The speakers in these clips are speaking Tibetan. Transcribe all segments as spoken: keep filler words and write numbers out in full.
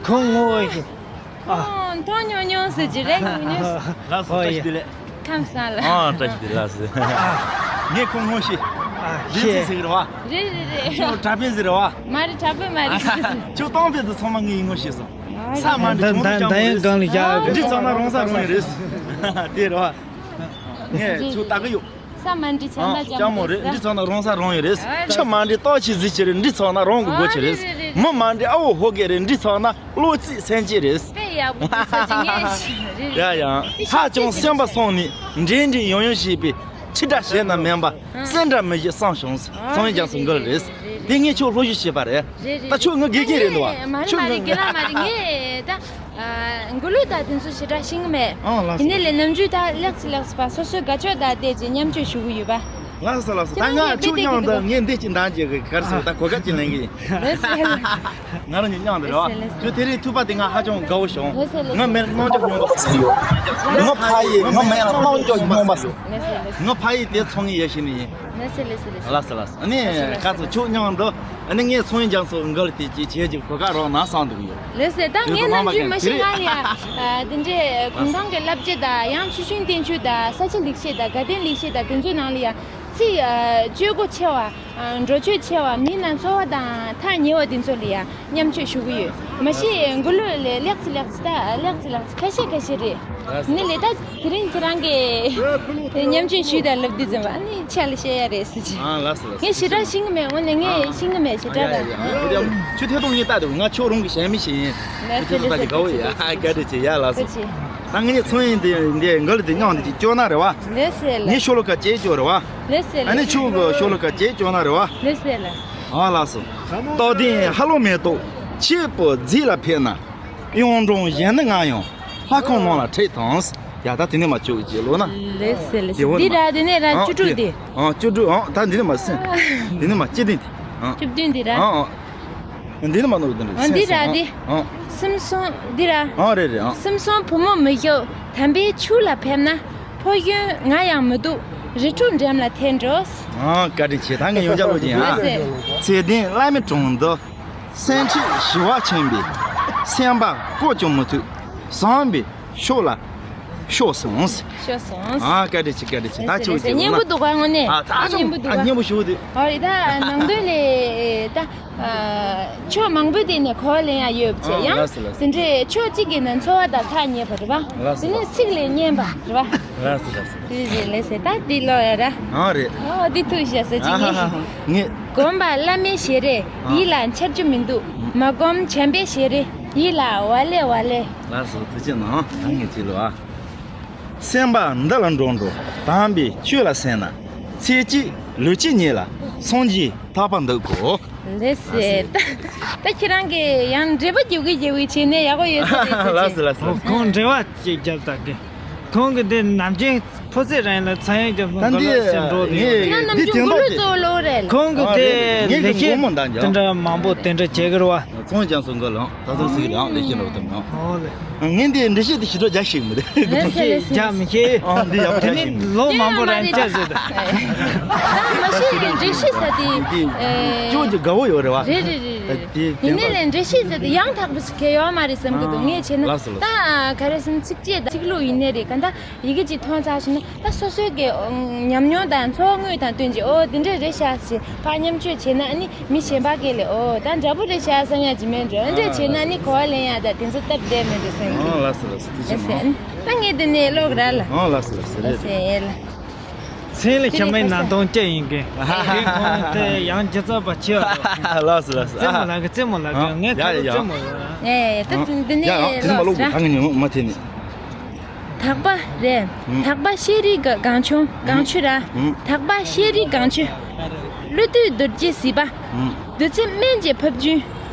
ཁོང་ངོ་ཤེས། ཨ། ཁོང་མཐོང་མྱོང་མྱོང་ཟེར་གྱི་རེད་ངོ་མྱོང་། ལགས་སོ། ཨོ་བཀྲ་ཤིས་ཡེ། བདེ་ལེགས། ཁམས་བཟང་ལ། ཨ་བཀྲ་ཤིས་བདེ་ལེགས་ཟེར། ངས་ཁོང་ངོ་ཤེས། ཨ་རིན་ཆེན་ཟེར་གི་རེད་བ། རེད་རེད་རེད། ཁྱོད་གྲྭ་པས་ཟེར་རེད་བ། མ་རེད། གྲྭ་པས་མ་རེད། ཁྱོད་གཏམ་དཔེ་དེ་ཚང་མ་ངས་ངོ་ཤེས་སོང་། ས་མ་འདྲི་ཆུང་དུ་ཀྱང་མོ་རེད། འདི་ཚང་ན་རོང་ས་རོང་ཡིན་རེད། དེ་རེད་བ། ངས་ཁྱོད་ལྟ་གི་ཡོད། ས་མ་འདྲི་ཆ་ན་ལྕམ་མོ་རེད། འདི་ཚང་ན་རོང་ས་རོང་ཡིན་རེད། ཆུ་མ་འདྲི་སྟག་ཆུ་ཟིག་ཆེ་རེད། འདི་ཚང་ན་རོང་གི་སྒོ་ཆེ་རེད། མི་མ་འདྲི་ཨ་བོ་ཧོ་གེ་རེད། འདི་ཚང་ན་བློ་རྩིས་སེམས་ཅན་རེད། དཔེ་ཡག་པོ་འདུག་ས་ཅིག་ངས་ཡ་ཡང་ཧ་ཅང་སེམས་པ་སོང་ནས་འདྲེ་འདྲེ་ཡོང་ཡོང་བྱས་པའི་ཕྱི་དགྲ་ཞེ་ན་མེད་པ། སེམས་དགྲ་མི་བྱེད་བསམ་བྱུང་། སང་ཉིན་རྒྱང་སུ་འགུལ་རེད། དེ་ངས་ཁྱོད་སློབ་ཞུགས་བྱས་པ་རེད། རེད་རེད། ད་ཁྱོད་ངའི་དགེ་རྒན་རེད་འདུག་བ། མ་རེད་མ་རེད། དགེ་ལགས་མ་རེད། ངས་ད་མགོ་ལོག་ད་དེ་ཚོ་ཞེ་དྲག་ཤེས་ཀྱི་མེད། ཨང་ལགས་སོ། དེ་ནས་ལས་ནམ་རྒྱུན་ད་ལེགས་སི་ལེགས་སི་པ་སོ་སོའི་དགའ་ཕྱོགས་ད་བལྟས་ཀྱི་མཉམ་སྤྱོད་ཞུ་གི་ཡོད་པ། ལགས་སོ་ལགས་སོ། ད་ང་ཁྱོད་མཉམ་དུ་ངས་འདི་ཅི་འདང་བྱེད་གི་གར་སོང་ད་གོ་སྐབས་ཅི་ལེན་གི་ཡིན། ལགས་སོ། ང་རང་གཉིས་མཉམ་དུ་རེད་བ། ལགས་སོ་ལགས་སོ། ཁྱོད་དེ་རིང་ཐུག་པ་དེ་ང་ཧ་ཅང་དགའ་བོ་བྱུང་། ལགས་སོ་ལགས་སོ། ང་མེད་ན་གནོང་འཇོག་མྱོང་པ་ཟེར་ཡོད། ང་ཕ་ཡིས་ང་མེད་ན་གནོང་འཇོག་མྱོང་པ་ཟེར། ལགས་སོ་ལགས་སོ། ང་ཕ་ཡིས་དེ་ཚོང་ངི་ཡ་ཤི་ནི་ཡིན། ལགས་སོ་ལགས་སོ་ལགས་སོ། ལགས་སོ་ལགས་སོ། ཨ་ནི་ཁ་ཚོ་ཁྱོད་མཉམ་དུ་ཨ་ནི་ངས་ཚོང་ཡིན་ཀྱང་སོ་འགལ་དེ་ཅི་བྱེད་ཀྱི་གོ་སྐབས་རོགས་ན་བསམ་འདུག་ཡོད། ལགས་སོ། ད་ངས་ནམ་རྒྱུན་མ་ཤི་ང་ལ་ཡ་དེ་འདྲའི་གུང་ཐང་གི་བསླབ་བྱ་དང་ཡང་ཆུ་ཤུན་བསྟན་བཅོས་དང་ས་ཆ་ལེགས་བཤད་དང་དགའ་ལྡན་ལེགས་བཤད་དང་དེ་ཚོའི་ནང་ལ་ཡ་ཚིག་སྤྱོད་སྒོ་ཆེ་བ། འགྲོ་སྤྱོད་ཆེ་བ། མི་ན་ཚོ་བ་དང་ཐག་ཉེ་བ་དེ་ཚོ་ལ་ཡ་མཉམ་སྤྱོད་ཞུ་གི་ཡོད། མ་གཞི་མགོ་ལོག་ལས་ལེགས་ཚེ་ལེགས་ཚེ་ད་ལེགས་ཚེ་ལེགས་ཚེ་ཁ་ཤས་ཁ་ཤས་རེད། ནི་ལས་ད་དེ་རིང་ཁྱེད་རང་གི་མཉམ་སྤྱོད་ཞུས་དང་ལབ་དུས་ཙམ་པ་ཨ་ནི་ཆ་ལ་བཤད་ཡ་རེད་ཟེར་གྱི། ཨ་ལགས་སོ་ལགས་སོ། ངས་ཞེ་དྲག་ཤེས་ཀྱི་མེད། འོ་ནས་ངས་ཤེས་ཀྱི་མེད་ཞེ་དྲག་ད། ཁྱོད་ཐད་གཏོང་ངས་ལྟ་དུས་ང་ཁྱོད་རང་གི་ཞལ་མི་ཞིག་ཡིན། ལགས་སོ་ཁྱོད་ཐད་གཏོང་ལྟ་གི་དགའ་བོ་ཡ་ཨ་བཀའ་དྲིན་ཆེ་ཡ་ལགས་སོ། ད་ངས་ཚོང་ཡིན་དེ་འདི་འགལ་དེ་མཉམ་དེ་ཅིག་སྐྱོ་ན་རེད་བ། ལགས་སོ་ལགས། ངས་ཤོ་ལོ་ཀ་ཅེས་སྐྱོ་རེད་བ། ལགས་སོ་ལགས། ཨ་ནི་ཁྱོད་གི་ཤོ་ལོ་ཀ་ཅེས་སྐྱོ་ན་རེད་བ། ལགས་སོ་ལགས། ཨ་ལགས་སོ། རྟག་བརྟན་ཧ་ལོ་མེ་ཏོག་ཆེད་པོ་རྫིས་ལ་ཕེབས་ན། གཡུང་དྲུང་གཞན་ནི་ང་ཡང་ལྷ་ཁང་ནང་ལ་ཁྲིད་དང་། ཡ་ད་དེ་ནས་མ་བཅུག་ཅེས་ལོ་ན། ལགས་སོ་ལགས་སོ། འདི་ར་དེ་ནས་ར་བཅུ་དྲུག་དེ། ཨང་བཅུ་དྲུག་ཨང་ད་འདི་ནས་མ་སེམས། འདི་ནས་མ་ཅི་དེ་དེ། ཨང་བཅུ་བདུན་དེ་ར། ཨང་ཨང་། འདི་ནི་མ་ནོར་འདི་ནི། འདི་ར་འདི། སེམས་སོང་འདི་ར། ཨང་རེད་རེད་ཨང་། སེམས་སོང་བུ་མོ་མི་ཞོག་དམ་པའི་ཆོས་ལ་ཕེབས་ན། ཕོ་གཞོན་ང་ཡང་མི་འདུག་རི་ཁྲོད་འགྲམ་ལ་ཐལ་འགྲོ། ཨང་བཀའ་དྲིན་ཆེ། ད་ངས་ཡོན་ཆབ་ལོ་ཅན་ཨ། ལགས་སེ། ཚེ་བརྟན་བླ་མའི་དྲུང་དུ། སེམས་ཁྲིད་ཞི་བ་ཆེན་པོའི། སེམས་པ་བཀོད་ཀྱང་མི་ཐུབ། བཟང་པའི་ཕྱོགས་ལ་ཤོག་སོང་། ཤོག་སོང་། ཨ་བཀའ་དྲིན་ཆེ་བཀའ་དྲིན་ཆེ། ད་ཁྱོད་ཀྱི་སྙན་པོ་འདུག་ག་དངོས་གནས། ཨ་ད་ཅུང་སྙན་པོ་འདུག་ག་སྙན་པོ་ཞུ་དེ། ཨ་རེད་ད་ནང་དོན་ལས་ད། ཕྱོགས་མང་པོའི་སྟེང་ནས་གོ་བ་ལེན་ཡ་ཡོད་པ་བྱས། ཨ་ཡང་ལགས་སོ་ལགས་སོ། དེ་འདྲའི་ཕྱོགས་གཅིག་གི་ནང་འཚོ་བ་དང་ཐག་ཉེ་བ་རེད་པ། ལགས་སོ་དེ་ནས་ལགས་སོ། ཚིག་ལས་སྙན་པ་རེད་པ། ལགས་སོ་ལགས་སོ། དེ་རེད་ལགས་སེ། ད་འདི་ཀློག་ཡ་ར། ཨ་རེད། ཨོ་འདི་ཐུགས་ཞེ་ས་ཅིག་ཨ་ཧ་ཧ་ཧ། ངས། སྒོམ་པ་བླ་མའི་ཞལ་རས་ཨ། ཡིད་ལ་འཆར་རྒྱུ་མི་འདུག་མ་སྒོམ་བྱམས་པའི་ཞལ་རས་ཡིད་ལ་ཝ་ལེ་ཝ་ལེ། ལགས་སོ་ཐུགས་རྗེ་གནང་། ད་ངས་ཅི་ལོ་ཨ། སེམས་པ་འདི་ལ་འགྲོ་འགྲོ་དམ་པའི་ཆོས་ལ་སེམས་ན། ཚེ་གཅིག་ལུས་གཅིག་ཉིད་ལ་སངས་རྒྱས་ཐར་པ་འདོད་གོ། ལགས་སེ། ད་ད་ཁྱེད་རང་གིས་ཡང་འགྲེལ་པ་རྒྱག་གི་རྒྱག་གི་བྱས་ནས་ཡག་པོ་ཡོད་ས་རེད་ཟེར། ལགས་སོ་ལགས་སོ། ཁོང་འགྲེལ་པ་ཅིག་རྒྱབ་ད་གི། ཁོང་གི་འདི་ནམ་རྒྱུན་ཕོ་ཚོད་རང་ལ་ཚ་ཡང་རྒྱབ་ད་འདི་འགོ་ལ་སེམས་འགྲོ་དེ་ཡོད། ང་ནམ་རྒྱུན་འགོ་ལོག་གཙོ་བོ་ལོག་རེད། ཁོང་གི་ཨ་དེ་རེད། ངས་ལས་ཀྱི་སྒོ་མོ་འདང་ཀྱང་དེ་འདྲ་མང་པོ་དེ་འདྲ་བྱེད་གི་རེད་བ། ཚོང་ཅང་སོང་གི་ལང་ད་དུང་སུ་གི་ལང་ལས་ཀྱི་ལོག་དང་ལང་། ཨོ་ལེ། ངས་འདི་འགྲེལ་བཤད་དེ་ཞིག་ཐོག་རྒྱག་ཤེས་མི་འདུག་ལགས་སེ་ལགས་སེ། རྒྱག་མི་ཤེས། ཨ་འདི་ཡག་པོ་དེ་རྒྱག་ནི་ཤེས། ལོ་མང་པོ་རང་བཅར་ཟེར་ད། མ་ཤེས་ཀྱི་འགྲེལ་བཤད་ཟེར་དེ། འདི་ཨེ། ཅོ་ཅི་དགའ་བོ་ཡོད་རེད་བ། རེད་རེད་རེད་རེད། དེ་ཡིན་ནའི་ལས་འགྲེལ་བཤད་ཟེར་དེ་ཡང་དག་པོ་ཞིག་གལ་ཡོད་མ་རེད་བསམ་གི་འདུག་ངས་བྱས་ན། ལགས་སོ་ལགས་སོ། ད་ག་རེ་ཟེར་ན་ཚིགས་བཅད་དང་ཚིག་ལྷུག་ཡིན་ནའི་རེད། ག་ད། ཡི་གེ་གཅིག་མཐོང་ཚར་ཕྱིན་ན་ད་སོ་སོའི་གི་ཉམས་མྱོང་དང་འཚོ་བ་དངོས་དང་བསྟུན་གྱི་ཨོ་འདི་འདྲ་རེད་ཤག་ཅེས་ཕར་མཉམ་སྤྱོད་བྱས་ན་ཨ་ནི་མི་གཞན་པ་གིས་ལས་ཨོ་ད་འདྲ་པོ་རེད་ཤག་བསམ་ཡག་ཅིག་མེད་འགྲོ། འདི་འདྲ་བྱས་ན་ཨ་ནི་གོ་བ་ལེན་ཡག་ད་དེ་ཚོ་སྟབས་བདེ་མེད་འགྲོ་བསམ་གི། ཨོ་ལགས་སོ་ལགས་སོ། ཐུགས་རྗེ་གནང་། ད་ངས་འདི་ནས་ཀློག་ར་ལ། ཨོ་ལགས་སོ་ལགས་སོ། རེད་རེད། ལགས་སོ་ཡེ་ལ། མཚན་ལ་ཁྱབ་མེད་ན་སྟོང་སྐྱ་ཡིན་གི། དེ་ཁོང་དེ་ཡང་ཇི་ཙམ་པ་ཆེ་བ། ལགས་སོ་ལགས་སོ། རྩེད་མོ་ལགས་ཀྱི་རྩེད་མོ་ལགས་ཀྱི། ཨ་ངས་ཡ་ཁ་ཡ་ལོ་ཡ། རྩེད་མོ་ལགས། ཨེ་ད་འདི་ནས་ཡ་ཡ་དེ་ཚོ་མ་ཀློག་གི་ད་ངས་ཉོན་མ་ཐེ་ནི། དག་པ་རེད། ཨུམ། དག་པ་ཤེས་རིག་གི་གང་བྱུང་གང་ཆུ་ར། ཨུམ། དག་པ་ཤེས་རིག་གང་ཆུ། བློ་བཏུད་རྡོ་རྗེ་སྲིད་པ། ཨུམ། བདུད་རྩི་སྨན་གྱི་ཕབ་རྒྱུན།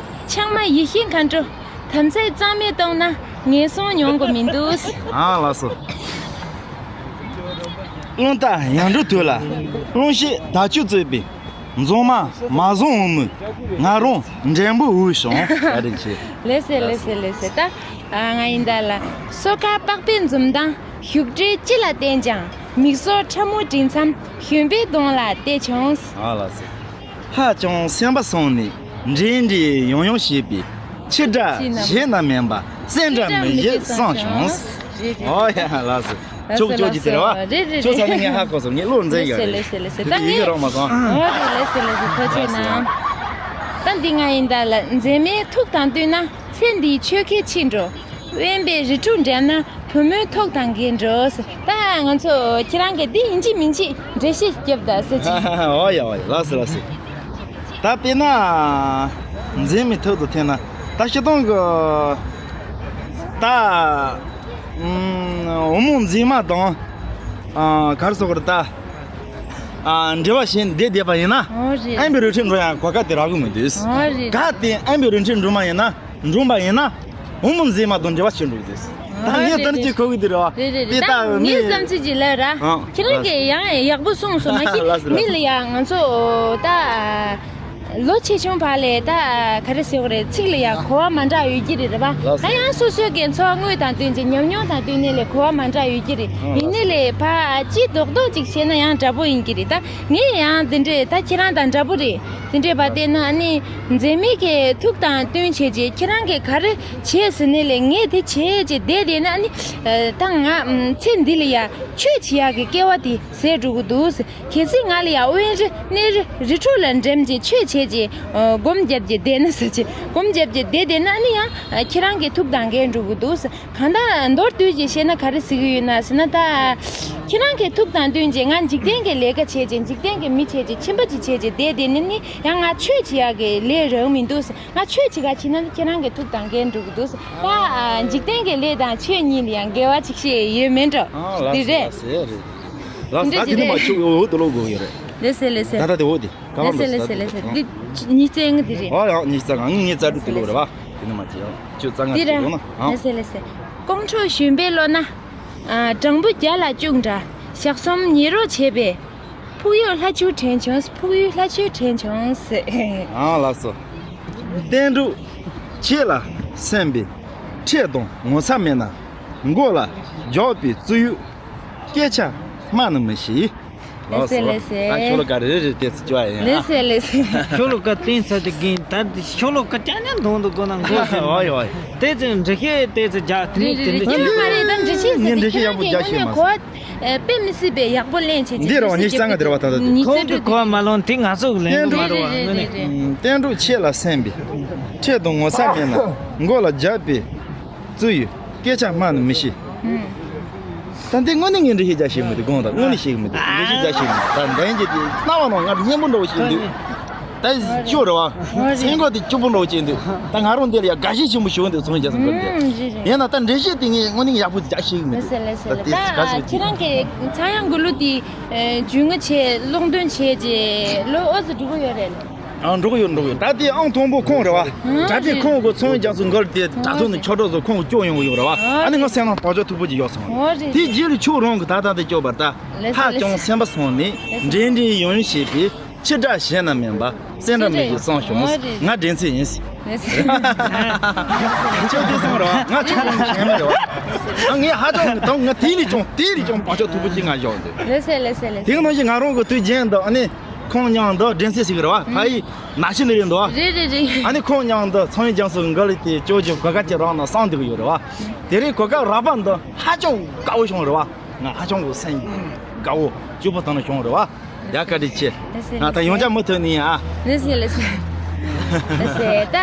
ཆང་མ་ཡེ་ཤེས་མཁའ་འགྲོ། དམ་ཚིག་གཙང་མས་གཏོང་ན་ངན་སོང་མྱོང་དགོས་མི་འདུག་ཨ་ལགས་སོ། རླུང་རྟ་ཡར་འགྲོ་དུས་ལ་རླུང་ཤེད་དར་ལྕོག་གཙོས་པའི། འཛོམས་མ་མ་བཟུང་འོང་མོད་ང་རང་འདྲེན་པོ་འོས་བྱུང་། བཀའ་དྲིན་ཆེ། ལགས་སེ་ལགས་སེ་ལགས་སེ། ད་ང་ཡིན་ད་ལ། སོ་ཁ་པགས་པའི་འཛུམ་མདངས་བཞུགས་གྲལ་སྤྱི་ལ་བསྟན་ཀྱང་། མིག་སོར་ཕྲ་མོ་འབྲིང་མཚམས་གཞོན་པའི་གདོང་ལ་བལྟས་བྱུང་། ཨ་ལགས་སེ། ཧ་ཅང་སེམས་པ་སོང་ནས་འདྲེ་འདྲེ་ཡང་ཡང་བྱེད་པའི། ཕྱི་དགྲ་གཞན་རྣམས་མིན་པ། སེམས་དགྲ་མི་བྱེད་བསམ་བྱུང་། རེད་རེད། ཨོ་ཡ་ལགས་སོ། ལགས་སོ། ཁྱོད་ཁྱོད་ཀྱིས་དེ་རེད་བ། ལགས་སོ། རེད་རེད། ཁྱོད་ཚ་ནི་ངས་ཧ་གོ་སོང་། ངས་བློ་འཛིན་ཡོད་རེད། ལགས་སོ་ལགས་སོ། ད་ངས་ཡི་གེ་རོགས་མ་སོང་། ཨོ་རེད། ལགས་སོ་ལགས་སོ། ཐུགས་རྗེ་གནང་། ད་འདི་ང་ཡིན་ད་ལ། མཛེས་མའི་ཐུགས་དང་བསྟུན་ན། ཚེ་འདིའི་ཆོས་ཁས་ཕྱིན་འགྲོ། དབེན་པའི་རི་ཁྲོད་འགྲིམ་ན། བུ་མོའི་ཐུགས་དང་འགལ་འགྲོ་ཟེར། ད་ང་ཚོ་ཁྱེད་རང་གིས་འདི་ཡིན་གཅིག་མིན་གཅིག་འགྲེལ་བཤད་རྒྱབ་ད་ཟེར་གྱི། ཨོ་ཡ་ཨོ་ཡ། ལགས་སོ་ལགས་སོ། ད་དཔེར་ན། མཛེས་མའི་ཐུགས་དང་མཐུན་ན། ད་སྤྱིར་བཏང་གི། ད། ཨུམ། བུ་མོ་མཛེས་མ་དང་། ཨ། ག་རེ་ཟེར་དགོས་རེད་ད། ཨ། འབྲེལ་བ་བྱས་བསྡད་བསྡད་པ་ཡིན་ན། ཨོ་རེད། དབེན་པའི་རི་ཁྲོད་འགྲོ་ཡང་གོ་སྐབས་དེ་རག་གི་མི་འདུག་ཨོ་རེད། གལ་ཏེ་དབེན་པའི་རི་ཁྲོད་འགྲོ་མ་ཡིན་ན། འགྲོ་བ་ཡིན་ན། བུ་མོ་མཛེས་མ་དང་འབྲེལ་བ་བྱེད་འགྲོ་གི་འདུག་ད་ངས་དེ་འདྲ་ཅིག་གོ་གི་འདུག་རེད་བ། རེད་རེད། དེ་ད་ད་ངའི་བསམ་ཚུལ་ཅིག་ལབ་ར། ཨང་། ཁྱེད་རང་གིས་ཡང་ཡག་པོ་གསུངས་སོང་། མ་གཞི་ལགས་སོ་ལགས་སོ། མི་ལ་ཡང་ང་ཚོ་ད་ལོ་ཆེ་ཆུང་བར་ལས་ད་ག་རེ་ཟེར་དགོས་རེད། ཚིག་ལ་ཡང་གོ་བ་མ་འདྲ་ཡོད་ཀྱི་རེད། རེད་བ། ལགས་སོ། ད་ཡང་སོ་སོའི་གི་འཚོ་བ་དངོས་དང་བསྟུན་ཅིང་ཉམས་མྱོང་དང་བསྟུན་ནས་ལས་གོ་བ་མ་འདྲ་ཡོད་ཀྱི་རེད། ཨང་། ཡིན་ནའི་ལས་ཕ་ཅི་རྡོག་རྡོག་ཅིག་བཤད་ན་ཡང་འདྲ་པོ་ཡིན་གྱི་རེད། ད་ངས་ཡང་དེ་འདྲས་ད་ཁྱེད་རང་དང་འདྲ་པོ་རེད། དེ་འདྲས་པ་དེ་ན་ཨ་ནི་མཛེས་མའི་གི་ཐུགས་དང་བསྟུན་བྱས་རྗེས་ཁྱེད་རང་གིས་ག་རེ་བྱས་ཟེར་ནས་ལས་ངས་དེ་བྱས་རྗེས་བསྡད་དེ་ན་ཨ་ནི། ད་ང་ཚེ་འདི་ལ་ཡ་ཆོས་བྱེད་ཡག་གི་སྐལ་བ་དེ་ཟད་འགྲོ་གི་འདུག་གལ་སྲིད་ང་ལ་ཡ་དབེན་རི་གནས་རི་རི་ཁྲོད་ལ་འགྲིམ་རྗེས་ཆོས་བྱས་རྗེས་སྒོམ་བརྒྱབ་རྗེས་བསྡད་ན་ཟེར་རྗེས་སྒོམ་བརྒྱབ་རྗེས་བསྡད་དེ་ན་ཨ་ནི་ཡང་ཁྱེད་རང་གི་ཐུགས་དང་འགལ་འགྲོ་གི་འདུག་གང་ལྟར་མདོར་བསྡུས་ཀྱིས་བཤད་ན་ག་རེ་ཟེར་གྱི་ཡོད་ན་ཟེར་ན། ད་ཁྱེད་རང་གི་ཐུགས་དང་བསྟུན་རྗེས་ང་འཇིག་རྟེན་གྱི་ལས་ཀ་བྱས་རྗེས་འཇིག་རྟེན་གྱི་མི་བྱས་རྗེས་ཁྱིམ་པ་ཅིག་བྱས་རྗེས་བསྡད་དེ་ནི་ནི་ཡང་ང་ཆོས་བྱེད་ཡག་གི་ལས་རག་མི་འདུག་ང་ཆོས་བྱེད་ག་ཕྱིན་ན་ནི་ཁྱེད་རང་གི་ཐུགས་དང་འགལ་འགྲོ་གི་འདུག་ད་འཇིག་རྟེན་གྱི་ལས་དང་ཆོས་གཉིས་ལ་ཡང་འགལ་བ་ཅིག་བཤད་ཡོད་མེད་འགྲོ། ཨ་ལགས་འདི་རེད། ལགས་ལགས། ད་དེ་ནི་མ་ཆུ་འོ་དུ་ལོག་དགོས་ཡོད་རེད། ལེ་སེ་ལེ་སེ། ད་ད་དེ་འོ་དེ། ཀ་བ་ལེ་སེ་ལེ་སེ་ལེ་སེ། འདི་ཉི་ཚེ་ང་འདི་རེད། ཨོ་ཡ། ཉི་ཚེ་ང་ངི་ངི་རྩ་དྲུག་དེ་ལོ་རེད་བ། དེ་ནི་མ་བྱེད་ཨ། ཁྱོད་རྩ་ང་འདི་དེ་རེད། ལོ་ན་ཨ། ལེ་སེ་ལེ་སེ། ཀོང་ཁྲོ་ཞོན་པའི་བློ་ན། ཨ། སྦྲང་བུ་རྒྱ་ལ་བཅུག་འདྲ། ཞག་གསུམ་ཉལ་རོགས་བྱས་པས། ཕུག་གཡུག་ལྷ་ཆུ་དྲན་བྱུང་། ཕུག་གཡུག་ལྷ་ཆུ་དྲན་བྱུང་ཟེར། ཨ་ལགས་སོ། བསྟན་འགྲོ་ཁྱེད་ལ་སེམས་པའི། ཁྲེལ་དང་ངོ་ཚ་མེད་ན། མགོ་ལ་རྒྱག་པའི་རྩུབ་གཡུག་སྐད་ཆ་སྨྲ་ནི་མི་ཤེས། ལགས་སོ། ལེ་སེ་ལེ་སེ། ད་ཤོ་ལོ་ཀ་རེ་རེ་དེ་ཚོ་བཅོ་ཡ་ཡིན་ཨ། ལེ་སེ་ལེ་སེ། ཤོ་ལོ་ཀ་བསྟན་ཚར་དེ་གིན་ད་ཤོ་ལོ་ཀ་ཅག་ནས་མཐོང་དུ་དགོ་ན་མགོ་ཤེས། ཨོ་ཡ་ཨོ་ཡ། དེ་ཚོ་འདྲི་ཤེས་དེ་ཚོ་རྒྱག་དེ་རེད་རེད་རེད། དེ་ཁྱེད་རང་མ་རེད། ད་འདྲི་ཤེས་ཟེར་ངས་འདྲི་ཤེས་ཡག་པོ་རྒྱག་ཤེས་མ་སོང་། ཁོ་དཔེ་མི་སྲིད་པའི་ཡག་པོ་ལེན་བྱེད་ཀྱི་ཁོང་གི་གོ་བ་མ་ལོན་ད་ད་ཁོང་གི་གོ་བ་མ་ལོན་དེ་ང་ཚོ་གི་ལན་དུ་མ་རུང་བ་དངོས་གནས། བསྟན་འགྲོ་ཁྱེད་ལ་སེམས་པའི། ཁྲེལ་དང་ངོ་ཚ་མེད་ན། མགོ་ལ་རྒྱག་པའི། རྩུབ་གཡུག་སྐད་ཆ་སྨྲ་ནི་མི་ཤེས། ད་འདི་དངོས་གནས་ངས་འགྲེལ་བཤད་རྒྱག་ཤེས་མི་འདུག་དགོངས་དག་དངོས་གནས་ཤེས་ཀྱི་མི་འདུག་འགྲེལ་བཤད་རྒྱག་ཤེས་མི་འདུག་ད་འདན་གྱི་དེ་རྣ་བ་ནང་ང་སྙན་པོ་འདྲ་བོ་ཞིག་འདུག་ད་སྐྱོ་རེད་བ། སེམས་ཁོག་དེ་སྐྱོ་པོ་འདྲ་བོ་ཅིག་འདུག་ད་ང་རང་འདི་ལ་ཡ་དགའ་ཞེན་ཆེན་པོ་ཞིག་འདུག་ཚོང་རྒྱག་སོང་གི་འདུག་ཡིན་ན་ད་འགྲེལ་བཤད་དེ་ངས་དངོས་གནས་ཡག་པོ་རྒྱག་ཤེས་ཀྱི་མི་འདུག་ད་དེ་དགའ་ཞིག་ཁྱེད་རང་གི་ཚངས་དབྱངས་མགུར་གླུ་དེ་རྒྱུས་མངའ་བྱས་ཀློག་འདོན་བྱས་རྗེས་ལོ་ཨོ་ཙི་འགྲོ་གི་ཡོད་རེད། ཨང་། འགྲོ་གི་ཡོད། འགྲོ་གི་ཡོད། ད་ལྟའི་ཨང་དང་པོ་ཁོང་རེད་བ། ཨང་། དྲ་ཐོག་རེད། ཁོང་གི་ཚོང་རྒྱག་སུ་འགལ་ཏེ་དྲ་ཐོག་ནས་ཆོས་གྲོགས་ཚོ་ཁོང་སྐྱོ་ཡོང་གི་ཡོད་རེད་བ། ཨང་། ཨ་ནི་ང་སེམས་ནང་བག་ཆགས་མཐུག་པོ་ཅིག་ཡོད་སོང་། ཨང་། རེད། དེ་རྗེས་ལ་ཁྱོད་རང་གི་ད་ལྟ་དེ་སྐྱོ་བར་ད། ལེ་ཧ་ལེ་ཅང་སེམས་པ་སོང་ནས་ལེ་འདྲེ་འདྲེ་ཡོང་བྱེད་པའི་ཕྱི་དགྲ་གཞན་རྣམས་མིན་པ་སེམས་དགྲ་མི་ཞིག་བསམ་བྱུང་། ཨང་། རེད། ང་འདྲེ་ཚེ་ཡིན། ལེ་ཁྱོད་དེ་སོང་རེད་བ། ང་ཁྱོད་རང་གི་གཞན་མ་རེད་བ། ཨ་ངས་ཧ་ཅང་གི་དང་ང་དེ་ལས་ཀྱང་དེ་ལས་ཀྱང་བག་ཆགས་མཐུག་པོ་ཅིག་ང་བཞག་འདུག་ལེ་ལེ་ལེ་ལེ། དེ་ག་ནང་བཞིན་ང་རང་གི་དུས་རྒྱུན་དུ་ཨ་ནི། ཁོང་མཉམ་དུ་འགྲན་རྩོད་བྱེད་ཀྱི་རེད་བ། ཕ་ཡི་ན་ཤི་ནི་རེད་འདུག་བ། རེད་རེད་རེད། ཨ་ནི་ཁོང་མཉམ་དུ་ཚོང་ཡིག་རྒྱང་སོ་འགའ་ལས་དེ་ཅོ་ཅོ་གོ་སྐབས་ཅིག་རག་ན་བསམ་འདུག་ཡོད་རེད་བ། དེ་རིང་གོ་སྐབས་རག་པ་འདི་ཧ་ཅང་དགའ་བོ་བྱུང་རེད་བ། ང་ཧ་ཅང་གི་སེམས་དགའ་བོ་སྐྱིད་པོ་དང་ནི་བྱུང་རེད་བ། ཡ་བཀའ་དྲིན་ཆེ། ང་ད་ཡོང་ཆ་མུ་མཐུད་ནི་ཡིན་ཨ། ལེ་སེ་ལེ་སེ། ལེ་སེ། ད་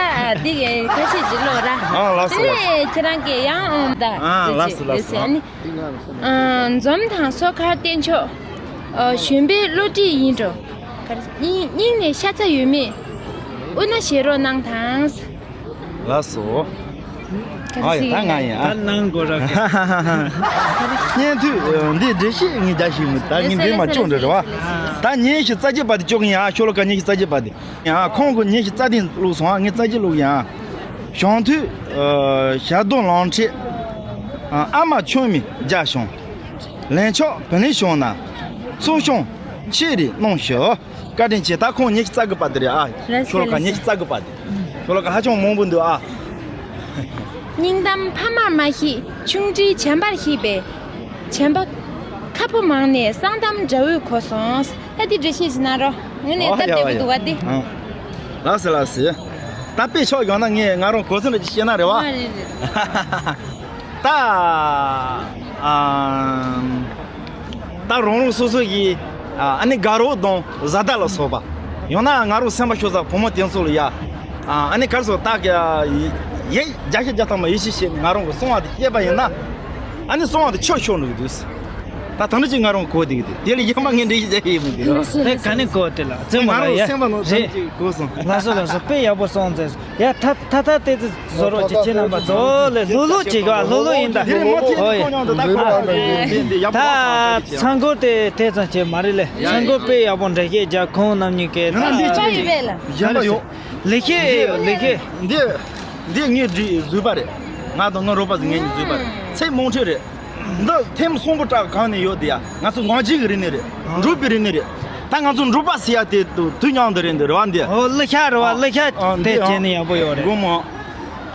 འདི་གི་ཁ་ཤས་ཅིག་ཀློག་ར། ཨ་ལགས་སོ། དེ་ལགས་སོ། ནས་ཁྱེད་རང་གི་ཡང་ཨོང་ད། ཨ་ལགས་སོ་ལགས་སོ། ལེ་སེ་ཨ་ནི། ཨ། འཛོམས་དང་སོ་མཁར་བསྟན་མཆོག་ཨ། གཞོན་པའི་བློ་གྲོས་ཡིན་འགྲོ། ག་རེ། སྙིང་སྙིང་ནས་ཤ་ཚ་ཡོད་མེད། དབུ་ན་བཞེས་རོགས་གནང་དང་། ལགས་སོ། ག་རེ། ཨ་ཡ་ཟེར་ད་ང་ཡིན་ཨ། ད་གནང་དགོས་ར། སྙན་ཐོས་འདི་འགྲེལ་བཤད་ངས་རྒྱག་ཤེས་མི་ད་ངས་འདི་མ་ལྕོག་འདྲ་རེད་བ། ད་ཉིན་ཞིག་རྩ་བརྒྱད་པ་དེ་ཅོག་ཡིན་ཨ། ཤོ་ལོ་ཀ་ཉིན་ཞིག་རྩ་བརྒྱད་པ་དེ། ཡང་ཁོང་གི་ཉིན་ཞིག་རྩ་བརྒྱད་བླུགས་སོང་ཨ། ངས་རྩ་བརྒྱད་བླུགས་ཡིན་ཨ། ཞང་དུས་ཞག་རྡོ་ལང་ཁྲིད། ཨ་མ་ཆུང་མའི་རྒྱ་ཞང་། ལན་ཆགས་བུ་ལིན་ཞང་ན། ཚོགས་ཞང་ཆེ་རིགས་གནང་ཞུ། བཀའ་དྲིན་ཆེ། ད་ཁོང་ཉིན་ཞིག་རྩ་དགུ་པ་དེ་རེད་ཨ། ལགས་སོ། ཤོ་ལོ་ཀ་ཉིན་ཞིག་རྩ་དགུ་པ་དེ། ཤོ་ལོ་ཀ་ཧ་ཅང་མང་པོ་འདུག་ཨ། སྙིང་གཏམ་ཕ་མར་མ་ཤེས་ཆུང་འདྲིས་བྱམས་པར་ཤེས་པས། བྱམས་པ་ཁ་ཕོ་མང་ནས་གསང་གཏམ་དགྲ་བོས་གོ་སོང་། ད་འདི་འགྲེལ་བཤད་ཞིག་གནང་རོགས། ངོ་ནས་སྟབས་བདེ་པོ་འདུག་ག་འདི། ཨ། ལགས་སོ་ལགས་སོ། ད་དཔེ་ཆ་བཞག་ན་ངས་ང་རང་གོ་ཚོད་འདྲ་ཅིག་བཤད་ན་རེད་བ། ཨ་རེད་རེད། ད་ཨ་ད་རང་རང་སོ་སོ་གི་ཨ་ནི་དགའ་རོགས་དང་བཟའ་ཟླ་ལ་སོགས་པ། ཡང་ན་ང་རང་སེམས་པ་ཤོར་ས་བུ་མོ་དེ་ཚོ་ལ་ཡ། ཨ་ནི་ག་རེ་ཟེར་ད་ག་ཡིག་བརྒྱ་ཆ་བརྒྱ་ཐམ་པ་ཡིད་ཆེས་བྱས་ནས་ང་རང་གི་གསང་བ་དེ་བཤད་པ་ཡིན་ན། ཨ་ནི་གསང་བ་དེ་ཆོས་ཤོར་འགྲོ་གི་འདུག་ད་ད་འདྲ་ཅིག་ང་རང་གོ་བསྡད་ཀྱི་འདུག་དེ་ལ་ཡང་མ་ངས་འགྲེལ་བཤད་རྒྱག་ཡས་མི་འདུག་དེ་ག་ནས་གོ་དེ་ལ་རྩེད་མོ་ང་ལ་རང་ཡ་སེམས་པ་ནང་རེད། ཙམ་ཅིག་གོ་སོང་། ལགས་སོ་ལགས་སོ། དཔེ་ཡག་པོ་གསུངས་མཛད་སོང་། ཡ་ད་ད་ད་ཏེ་ཙི་བཟོ་རོགས་ཀྱི་ཁྱེད་རྣམ་པ་ཚོ་ལས་ལྷུག་ལྷུག་ཅིག་ག་ལྷུག་ལྷུག་ཡིན་ད། དེ་རིང་མ་ཐེངས་ཨོ་ཡ། ཁོ་མྱོང་དུ་ད་ཁོ་ད་ཚང་སྒོར་དེ་དེ་ཙམ་ཅིག་མ་རེད་ལས། ཚང་སྒོར་དཔེ་ཡག་པོ་འགྲེལ་བཤད་རྒྱག་ཁོང་རྣམ་གཉིས་ཀས་ད། ཡོད་པས་ལ། གཞན་པ་ཡོད། ལེགས་བཤད་ལེགས་བཤད། འདི་འདི་ངའི་འདྲི་བཟོས་པ་རེད། ང་དང་ངའི་རོགས་པ་ཚོ་ངས་ནི་བཟོས་པ་རེད། ཚེ་རྨོངས་ཁྲེལ་རེད། འདི་ཐེམ་གསུམ་པོ་བྲག་གང་ནས་ཡོད་དེ་ཡ། ང་ཚོ་ངག་རྒྱུན་གྱི་རིག་གནས་རེད། འབྲུག་པའི་རིག་གནས་རེད། ད་ང་ཚོ་འབྲུག་པ་ཟེར་ཡ་དེ་དུས་མཉམ་དུ་རེད་འདི་རེད་བ་འདི། ཨོ་ཀླུ་ཤ་རེད་བ། ཨ་ཀླུ་ཤ་ཨ་དེ་འདི་བྱས་ནས་ཡག་པོ་ཡོད་རེད། དགོངས་མོ།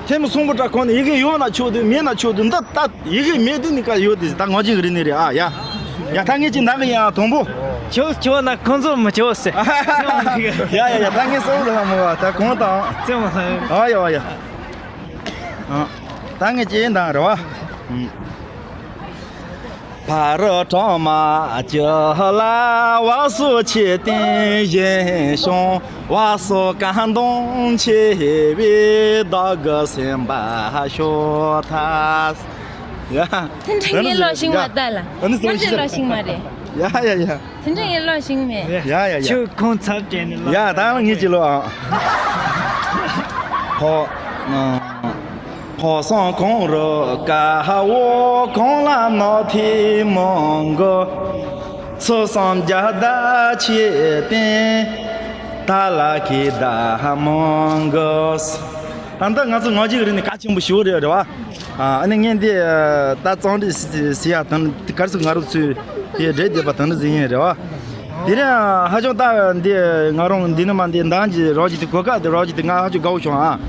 ཐེམ་གསུམ་པོ་བྲག་གང་ནས་ཡི་གེ་ཡོད་ན་ཆོག་དུས་མེད་ན་ཆོག་དུས་འདི་ད་ཡི་གེ་མེད་དུས་ནི་ཀ་ཡོད་དེ་ད་ངག་རྒྱུན་གྱི་རིག་གནས་རེད་ཨ་ཡ། ཡ་ད་ངས་ཅི་འདང་གི་ཡ་དང་པོ། ཆོག་ཆོག་ན་ཁོང་ཚོ་མི་ཆོག་ཟེར། ཡ་ཡ་ཡ་ད་ངས་སོ་ལ་མོ་བ་ད་གོང་དང་། རྩེད་མོ་ལ། ཨ་ཡ་བ་ཡ། ཨ། ད་ངས་ཅི་འདང་རེད་བ། ཕ་རི་གྲོང་མ་ཅི་ལ་བ་སུ་ཆེ་བསྟན་བཞིན་བྱུང་བ་སུ་གང་དང་ཆེ་བའི་བདག་གི་སེམས་པ་ཤོ་ཐ། ཡ། དེ་འདྲ་ངས་ལོག་ཤིང་མ་ལྟ་ལ། ཨ་ནི་སོ་ང་ཚོས་ལོག་ཤིང་མ་རེད། ཡ་ཡ་ཡ། དེ་འདྲ་ངས་ལོག་ཤིང་མེད། ཡ་ཡ་ཡ། ཁྱོད་ཁོང་ཚབ་བྱས་ནས་ལོག་ཡ་ད་ངས་ཅི་ལོག་ཨང་། ཕོ། ཕོ་བསང་གང་རུ་ཀ་བོ་གང་ལ་ནོ་ཐི་མོང་གོ། ཚུ་སང་རྒྱ་ད་ཆེ་བསྟན་ད་ལ་ཁི་ད་མོང་གོ། ད་ལྟ་ང་ཚོ་ངག་རྒྱུན་རིག་གནས་གལ་ཆེན་པོ་ཞིག་རེད་རེད་བ། ཨ་ནི་ངས་འདི་ད་གཙང་སྒྲིག་ཟེར་ཡ་དང་ག་རེ་ཟེར་ང་རང་ཚོས་དེ་འབྲེལ་བསྡད་པ་དང་འདྲ་ཟིན་ཡིན་རེད་བ། དེ་རིང་ཧ་ཅང་ད་འདི་ང་རང་འདི་ནི་མ་འདི་འདང་གི་རོགས་ཀྱི་དེ་གོ་སྐབས་དེ་རོགས་ཀྱི་དེ་ང་ཧ་ཅང་དགའ་བོ་བྱུང་ཨ།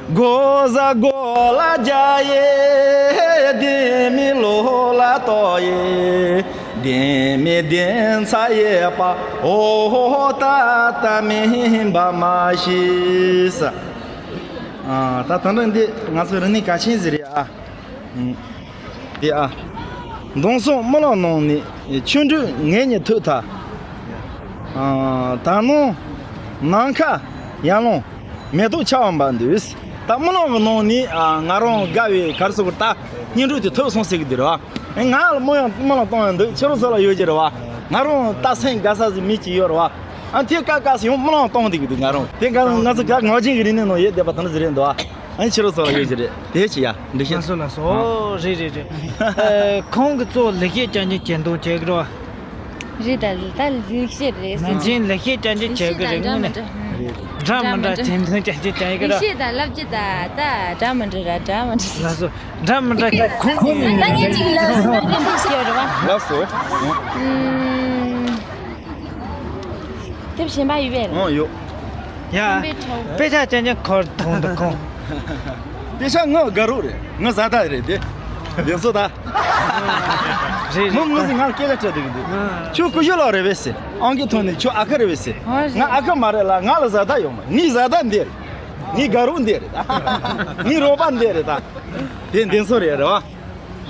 གོ་ས་གོ་ལ་རྒྱ་ཡེ་དེ་མི་ལོ་ལ་ཏོ་ཡེ་དེ་མི་དེ་ཚ་ཡེ་པ་ཨོ་ཧོ་ཧོ་ད་ད་མི་འབའ་མ་ཤི་ས། ཨ་ད་ད་འདྲ་འདི་ང་ཚོ་རིག་གནས་གལ་ཆེན་ཟིག་རེད་ཨ། ཨུམ། དེ་ཨ། མདང་སང་རྨི་ལམ་ནང་ནས་ཆོ་འཕྲུལ་ངེད་གཉིས་ཐུག་ཐལ། ཨ་ད་ནང་ནམ་མཁའ་ཡར་ལངས་མེ་ཏོག་ཆགས་པ་འདུག་ད་རྨི་ལམ་གྱི་ནང་ནས་ཨ་ང་རང་དགའ་བའི་ག་རེ་ཟེར་དགོས་ད་བརྙན་འཕྲིན་དེ་ཐུག་སོང་ཟེར་གི་འདུག་ར་བ། ང་ལ་རྨི་ཡང་རྨི་ལམ་གཏོང་ཡང་འདུག་ཕྱི་རོལ་ས་ལ་ཡོད་ཀྱི་རེད་བ། ང་རང་ད་སེམས་དགའ་ས་ཟིག་མི་གཅིག་ཡོད་རེད་བ། ཨ་དེ་ཀ་ཀ་སེ་ཡང་རྨི་ལམ་གཏོང་བསྡད་ཀྱི་འདུག་ང་རང་དེ་ག་ང་ཚོ་ག་ངག་རྒྱུན་གྱི་རིག་གནས་ནང་ཡོད་བསྡད་པ་དང་འདྲ་ཟིག་རེད་འདུག་ཨ་ནི་ཕྱི་རོལ་ས་ལ་ཡོད་ཀྱི་རེད་དེ་ཅི་ཡ་འདི་ཤེས། ལགས་སོ་ལགས་སོ། ཨོ་རེད་རེད་རེད། ཨ་ཁོང་གི་གཙོ་བོ་ལེགས་བཤད་ཅན་གྱི་གྱེན་དོན་བྱེད་ཀྱི་རེད་བ། རེད་ད་རེད་ད་ལེགས་བཤད་རེད་ཟེར། ནང་ཆེན་ལེགས་བཤད་ཅན་གྱི་བྱེད་ཀྱི་རེད། དངོས་གནས་འདྲ་མི་འདྲ་གྱེན་དོན་བྱེད་ཀྱི་ཅན་ཡི་གི་རེད། ལེགས་བཤད་དང་བསླབ་བྱ་ད་ད་འདྲ་མི་འདྲ་ར་འདྲ་མི་འདྲ་ཟེར། ལགས་སོ། འདྲ་མི་འདྲ་ཁོང་ད་ངས་ཅིག་ལབ་སོང་ན་རེད་ཤེས་རེད་བ། ལགས་སོ། ཨུམ། དེབ་གཞན་པ་ཡོད་པས། ཨང་ཡོད། ཡ། དཔེ་ཆ་ཅན་ཅན་ཁོར་མཐོང་འདུག་ཁོང་། དཔེ་ཆ་ངའི་དགའ་རོགས་རེད། ངའི་བཟའ་ཟླ་རེད་དེ། ལེགས་སོ་ད། རེད་མོ་རེད། ངོས་ཟིན་ང་སྐད་ཆ་དྲིས་འདུག་འདུག་ཁྱོད་ཀུ་ཤུ་ལགས་རེད་པས་ཟེར། ཨང་ཀི་ཐོན་ནས་ཁྱོད་ཨ་ཁུ་རེད་པས་ཟེར། ཨོ་རེད། ང་ཨ་ཁུ་མ་རེད་ལ་ང་ལ་བཟའ་ཟླ་ཡོད་མ། ངའི་བཟའ་ཟླ་འདི་རེད། ངའི་དགའ་རོགས་འདི་རེད་ད། ངའི་རོགས་པ་འདི་རེད་ད། དེ་འདི་ཚོ་རེད་རེད་བ།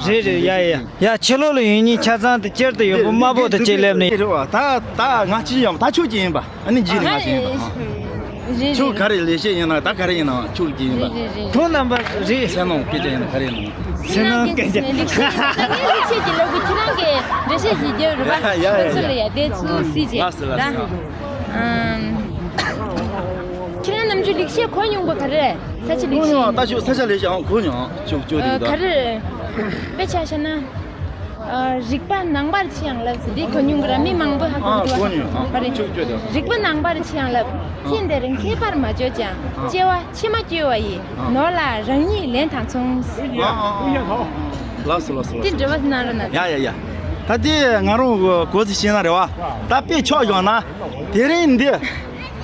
རེད་རེད། ཡ་ཡ་ཡ། ཕྱི་ལོགས་ལ་ཡོད་ཉིན་ཆ་ཚང་དུ་སྤྱིར་དུ་ཡོད་པོ་དམར་པོ་དུ་ཅིག་སླེབས་ནས། རེད་བ། ད་ད་ང་ཅི་ཡིན་ད་ཁྱོད་ཅི་ཡིན་པ། ཨ་ནི་འཇིགས་ནས་ང་ཅི་ཡིན་པ། རེད་ཁྱོད་རེད། ག་རེ་ལས་བཤད་ཡིན་ན་ད་ག་རེ་ཡིན་ན་ཁྱོད་ཅི་ཡིན་པ། རེད་རེད་རེད། ཁྱོད་རྣམ་པ་རེད། ཚེ་ནང་སྐད་ཆ་ཡིན་ན་ག་རེ་ཡིན་ན། ཚེ་ནང་སྐད་ཆ། ལེགས་བཤད་ད་ངས་ལེགས་བཤད་ཀྱི་ལབ་དགོས། ཁྱེད་རང་གིས་འགྲེལ་བཤད་ཞིག་རྒྱབ་རེད་བ། ཡ་ཡ་ཡ། ཁོ་ཚོ་ལ་ཡ་དེ་ཚུར་སྲིད་ཅེས། ལགས་སོ་ལགས་སོ། ཨམ། ཁྱེད་རང་ནམ་རྒྱུན་ལེགས་བཤད་གོ་མྱོང་པ་ག་རེ། ས་ཆ་ལེགས་བཤད། གོ་མྱོང་། ད་ཤོད་ས་ཆ་ལེགས་བཤད་ཨང་གོ་མྱོང་། ཅུག་ཅུག་ཨ། དེ་ག་རེ། དཔེ་ཆ་བཞག་ན། ཨ། རིག་པ་ནང་པར་ཆེ་ཡང་ལབ་ཟེར་དེ་གོ་མྱོང་གི་ར། མི་མང་པོ་ཧ་གོ་ཨ་འདུག་གོ་མྱོང་། ཨ་ག་རེ། ཅུག་ཅུག་དེ། རིག་པ་ནང་པར་ཆེ་ཡང་ལབ། ཨ། ཚེ་འདིར་མཁས་པར་མ་བྱོས་ཀྱང་། ཨ། སྐྱེ་བ་ཕྱི་མ་སྐྱོ་བ་ཡི། ཨ། ནོར་ལ་རང་ཉིད་ལན་དང་མཚུངས། ཨ་ཨ་ཨ། ལགས་སོ་ལགས་སོ་ལགས་སོ། དེ་འགྲེལ་བ་གནང་རོགས་གནང་། ཡ་ཡ་ཡ། ད་དེ་ང་རང་གོ་ཚིག་བཤད་ན་རེད་བ། ད་དཔེ་ཆ་བཞག་ན། དེ་རིང་འདི།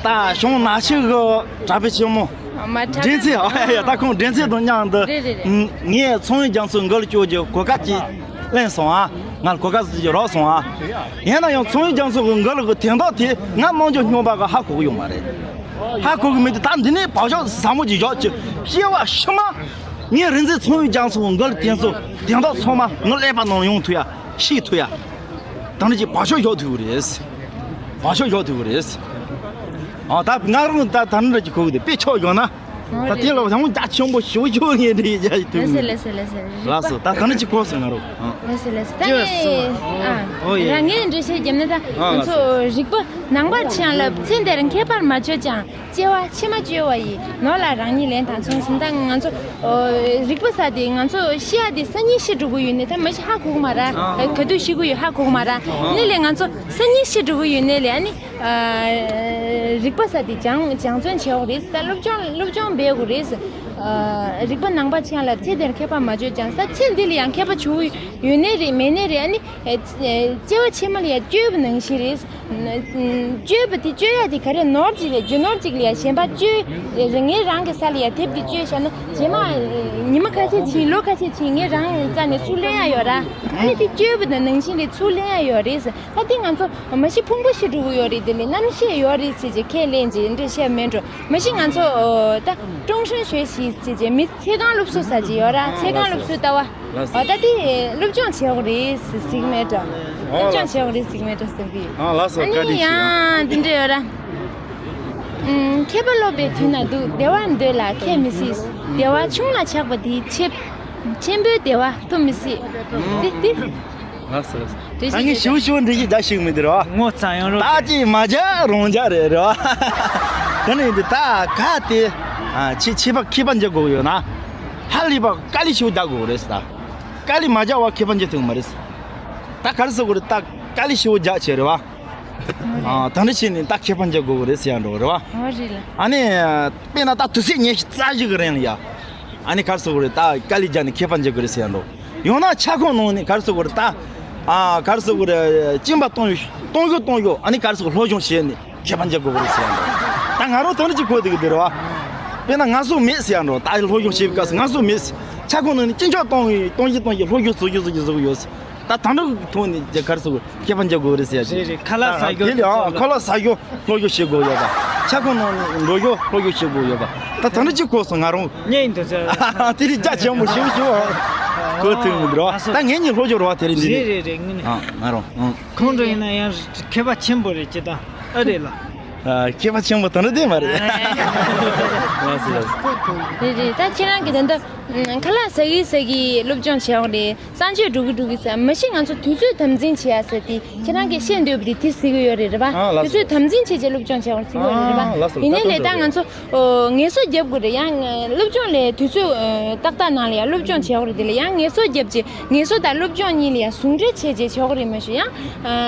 ད་གཞུང་ནག་ཆུ་གི་གྲྭ་པ་ཆེན་མོ། མ་དྲག་འདྲེན་ཚེ། ཨ་ཡ་ཡ། ད་ཁོང་འདྲེན་ཚེ་དང་མཉམ་དུ། རེད་རེད་རེད། ངས་ཚངས་དབྱངས་རྒྱ་མཚོ་མགུལ་སྐྱོར་གྱི་གོ་སྐབས་ཅིག་ལེན་སོང་ཨ། ང་ལ་གོ་སྐབས་ཅིག་རག་སོང་ཨ། ཡིན་ན་ཡང་ཚངས་དབྱངས་རྒྱ་མཚོ་གི་མགུལ་གྱི་དོན་དག་དེ་ང་རྣམ་འགྱུར་སྨྱོན་པ་གིས་ཧ་གོ་གི་ཡོད་མ་རེད། ཧ་གོ་གི་མེད་དུས། ད་འདི་ནས་བག་ཆགས་ཟབ་མོ་ཅིག་བཞག་ཅིག་སྐྱེ་བ་ཕྱི་མ་ངས་རིག་འཛིན་ཚོགས་ཡུལ་རྒྱ་མཚོ་མགར་རྒྱ་མཚོ་དེང་སང་ཚང་མ་ངའི་ཀླད་པ་ནང་ཡོང་ཐུབ་ཡ། ཤེས་ཐུབ་ཡ། ད་ནི་ཅིག་བག་ཆགས་བཞག་ཐུབ་ཀྱི་རེད། བག་ཆགས་བཞག་ཐུབ་ཀྱི་རེད། ཨ་ད་ང་རང་ད་ད་ནི་འདྲ་ཅིག་གོ་གི་འདུག་དཔེ་ཆོག་ཡོང་ན། ད་དེ་ལ་ཡང་རྒྱ་ཆེན་པོ་ཞེ་པོ་ཅིག་ངས་འདི་རྒྱ་ཡི་ཐུབ་ལགས་སོ་ལགས་སོ་ལགས་སོ། རིག་པ། ལགས་སོ། ད་ད་ནི་ཅིག་གོ་སོང་ང་རང་། ཨ། ལགས་སོ་ལགས་སོ། ད་ཅི་ངས་ཨ། ཨོ་ཡེ། རང་ངས་འགྲེལ་བཤད་བརྒྱབ་ན་ད། ཨ། ང་ལགས་ཚོ་སོ། རིག་པ་ནང་པར་ཆེན་ལབ་ཚེ་འདིར་མཁས་པར་མ་བཅོས་ཀྱང་། སྐྱེ་བ་ཕྱི་མ་བཅོལ་བ་ཡིས། ནོར་ལ་རང་ཉིད་ལན་དང་མཚུངས་ཟིན། ད་ང་ཚོ་ཨོ་རིག་པ་ཟེར་དེ་ང་ཚོ་ཤེས་ཡ་དེ་སང་ཉིན་ཤི་འགྲོ་གི་ཡོད་ནས་ད་མ་ཤི་ཧ་གོ་གི་མ་རེད། ཨ། ག་དུས་ཤི་གི་ཡོད་ཧ་གོ་གི་མ་རེད། ཨ། ནི་ལས་ང་ཚོ་སང་ཉིན་ཤི་འགྲོ་གི་ཡོད་ནས་ལས་ཨ་ནི། ཨ། རིག་པ་ཟེར་དེ་སྦྱང་སྦྱང་བརྩོན་བྱེད་དགོས་རེད། ད་སློབ་སྦྱོང་སློབ་སྦྱོང་འབད་དགོས་རེད། ཨ། རིག་པ་ནང་པ་ཅན་ལ་ཚེ་འདིར་མཁས་པ་མ་བཅོས་ཀྱང་། ད་ཚེ་འདི་ལ་ཡང་མཁས་པ་བྱུང་ཡོད་ནའི་རེད་མེད་ནའི་རེད། ཨ་ནི་ཨེ་སྐྱེ་བ་ཕྱི་མ་ལ་ཡང་བཅོས་པ་ནང་བཞིན་རེད། བཅོས་པ་དེ་བཅོས་ཡ་དེ་ག་རེ་ནོར་ཅིག་རེད། རྒྱུ་ནོར་ཅིག་ལ་ཡང་གཞན་པ་བཅོས་ངས་རང་གི་ས་ལ་ཡང་དེབ་དེ་བཅོས་བཞག་ན་རྗེས་མ་ཉི་མ་ཁ་ཤས་ཕྱིན་ལོ་ཁ་ཤས་ཕྱིན་ངས་རང་རྩ་ནས་ཚུར་ལེན་ཡ་ཡོད་ར། ཨ་ནི་དེ་བཅོས་པ་དང་ནང་བཞིན་རེད། ཚུར་ལེན་ཡ་ཡོད་རེད། ད་དེ་ང་ཚོ་མ་གཞི་ཕུང་པོ་ཤི་འགྲོ་གི་ཡོད་རེད། དེ་ལས་རྣམ་ཤེས་ཡོད་རེད་ཟེར་གྱི་ཁས་ལེན་གྱི་འདྲ་བཤད་མེད་འགྲོ། མ་གཞི་ང་ཚོ་ད་ཀྲུང་ཧྲན་ཞོལ་ཞིག་ཟེར་གྱི་མི་ཚེ་གང་སློབ་གསོ་ཟེར་གྱི་ཡོད་ར། ཚེ་གང་སློབ་གསོ་ལྟ་བ། ལགས་སོ། ཨོ་ད་དེ་སློབ་སྦྱོང་བྱེད་དགོས་རེད་ཟེར་གྱི་མེད་འགྲོ། ཨོ་སློབ་སྦྱོང་ལགས་སོ། བྱེད་དགོས་རེད་ཟེར་གྱི་མེད་འགྲོ་ཟེར་གྱི། ཨ་ལགས་སོ། ཨ་བཀའ་ནི་དྲིན་ཆེ། ཡང་འདི་འདྲ་ཡོད་ར། ཨུམ། མཁས་པ་སློབ་པའི་དུས་ན་སྡུག་བདེ་བར་འདོད་ལ་ཁྱད་མི་སྲིད། བདེ་བ་ཆུང་ལ་ཆགས་པ་དེའི་ཕྱིར། ཆེན་པོའི་བདེ་བ་ཐོབ་མི་སྲིད། དེ་དེ། ལགས་སོ་ལགས་སོ། ད་ངས་ཞིབ་ཞིབ་འགྲེལ་བཤད་རྒྱག་ཤེས་ཀྱི་མི་འདུག་རེད་བ། ངོ་ཚ་ཡང་རོ། ད་ཅིག་མ་རྒྱག་རང་རྒྱག་རེད་རེད་བ། ད་ནི་འདི་ད་ག་དེ། ཨ་ཆེ་ཆེ་བ་མཁས་པ་འཇོག་དགོས་ཡོད་ན། ཧ་ལས་པ་དཀའ་ལས་ཞིག་རྒྱག་དགོས་རེད་ཟེར། ད་དཀའ་ལས་མ་རྒྱག་བ་མཁས་པ་འཇོག་ཐུབ་མ་རེད། ད་ག་རེ་ཟེར་དགོས་རེད། ད་དཀའ་ལས་ཞིག་རྒྱག་བྱས་རེད་བ། ཨ་ད་འདྲ་བྱས་ནས་ད་མཁས་པ་འཇོག་དགོས་རེད་ཟེར་ཡ་འགྲོ་རེད་བ། ཨོ་རེད་ལ། ཨ་ནི། དཔེར་ན་ད་དུས་ཚོད་ཉི་ཤུ་རྩ་བཞི་གི་རིང་ལ་ཡ། ཨ་ནི་ག་རེ་ཟེར་དགོས་རེད། ད་དཀའ་ལས་རྒྱག་ནས་མཁས་པ་འཇོག་དགོས་རེད་ཟེར་ཡ་འགྲོ། ཡང་ན་ཁྱབ་ཁོངས་ནང་ནས་ག་རེ་ཟེར་དགོས་རེད་ད། ཨ་ག་རེ་ཟེར་དགོས་རེད། གཅིན་པ་གཏོང་ཡོད་གཏོང་ཡོད་གཏོང་ཡོད། ཨ་ནི་ག་རེ་ཟེར་དགོས། སློབ་སྦྱོང་བྱས་ནས་མཁས་པ་འཇོག་དགོས་རེད་ཟེར་ཡ་འགྲོ། ད་ང་རང་དོན་གཅིག་གོ་བསྡད་ཀྱི་འདུག་རེད་བ། དཔེར་ན་ང་ཚོ་མེད་ཟེར་ཡ་འགྲོ། ད་སློབ་སྦྱོང་བྱེད་པའི་སྐབས་སུ་ང་ཚོ་མེད། ཁྱབ་ཁོངས་ནང་ནས་གཅིན་སྐྱོག་གཏོང་ཡོད་གཏོང་ཡོད་གཏོང་ཡོད། སློབ་སྦྱོང་བཟོ་རྒྱུ་བཟོ་རྒྱུ་བཟོ་གི་ཡོད། ད་དང་པོ་ཐོག་ནས་རྒྱ་གར་སོགས་མཁས་པ་འཇོག་དགོས་རེད་ཟེར་ཡ་ཞིག་རེད་རེད། ཁ་ལག་ཟ་རྒྱུ་དེ་ལས་ཨང་ཁ་ལག་ཟ་རྒྱུ་སློབ་སྦྱོང་བྱེད་དགོས་ཡོད་པ། ཁྱབ་ཁོངས་ནང་འགྲོ་རྒྱུ་སློབ་སྦྱོང་བྱེད་དགོས་ཡོད་པ། ད་དང་པོ་གཅིག་གོ་སོང་ང་རང་། ཉན་འདུག་ཟེར། དེ་རིགས་རྒྱ་ཆེན་པོ་ཞིག་ཞིག་གོ་ཐུབ་མི་འདུག་ར། ད་ངེད་གཉིས་སློབ་སྦྱོང་རེད་བ། དེ་རིགས་འདི་རེད་ནི་རེད་རེད། ངུ་ནི་ཨང་ང་རང་ཨང་། ཁོང་ཚོ་ཡིན་ན་ཡང་མཁས་པ་ཆེན་པོ་རེད་ཅེས་དང་ཨ་རེད་ལ། ཨ་མཁས་པ་ཆེན་པོ་དང་འདྲ་དེ་མ་རེད། ལགས་སོ་ལགས་སོ། རེད་རེད། ད་ཁྱེད་རང་གི་དོན་དུ། ཨ། ཁ་ལག་ཟ་གི་ཟ་གི་སློབ་སྦྱོང་བྱེད་ཡོང་རེད། གསང་སྤྱོད་འགྲོ་གི་འགྲོ་གི་ཟེར། མ་གཞི་ང་ཚོ་དུས་ཚོད་དམ་འཛིན་བྱེད་ཡ་ཟེར་དེ་ཁྱེད་རང་གིས་བཤད་འདོད་པ་དེ་དེ་ཟེར་གི་ཡོད་རེད་རེད་པ། ཨ་ལགས་དུས་ཚོད་དམ་འཛིན་བྱས་བྱས་སློབ་སྦྱོང་བྱེད་ཡོང་ཟེར་གི་ཡོད་རེད་རེད་པ། ཨ་ལགས་སོ། ཡིན་ནའི་ད་ལས་ད་ང་ཚོ་ངལ་གསོ་རྒྱབ་དགོས་རེད། ཡང་སློབ་སྦྱོང་ལས་དུས་ཚོད་ཏག་ཏག་ནང་ལ་ཡང་སློབ་སྦྱོང་བྱེད་ཡོང་རེད། དེ་ལ་ཡང་ངལ་གསོ་རྒྱབ་བྱས་ངལ་གསོ་དང་སློབ་སྦྱོང་གཉིས་ལ་ཡང་ཟུང་འབྲེལ་བྱས་བྱས་བྱེད་དགོས་རེད། མ་གཞི་ཡང་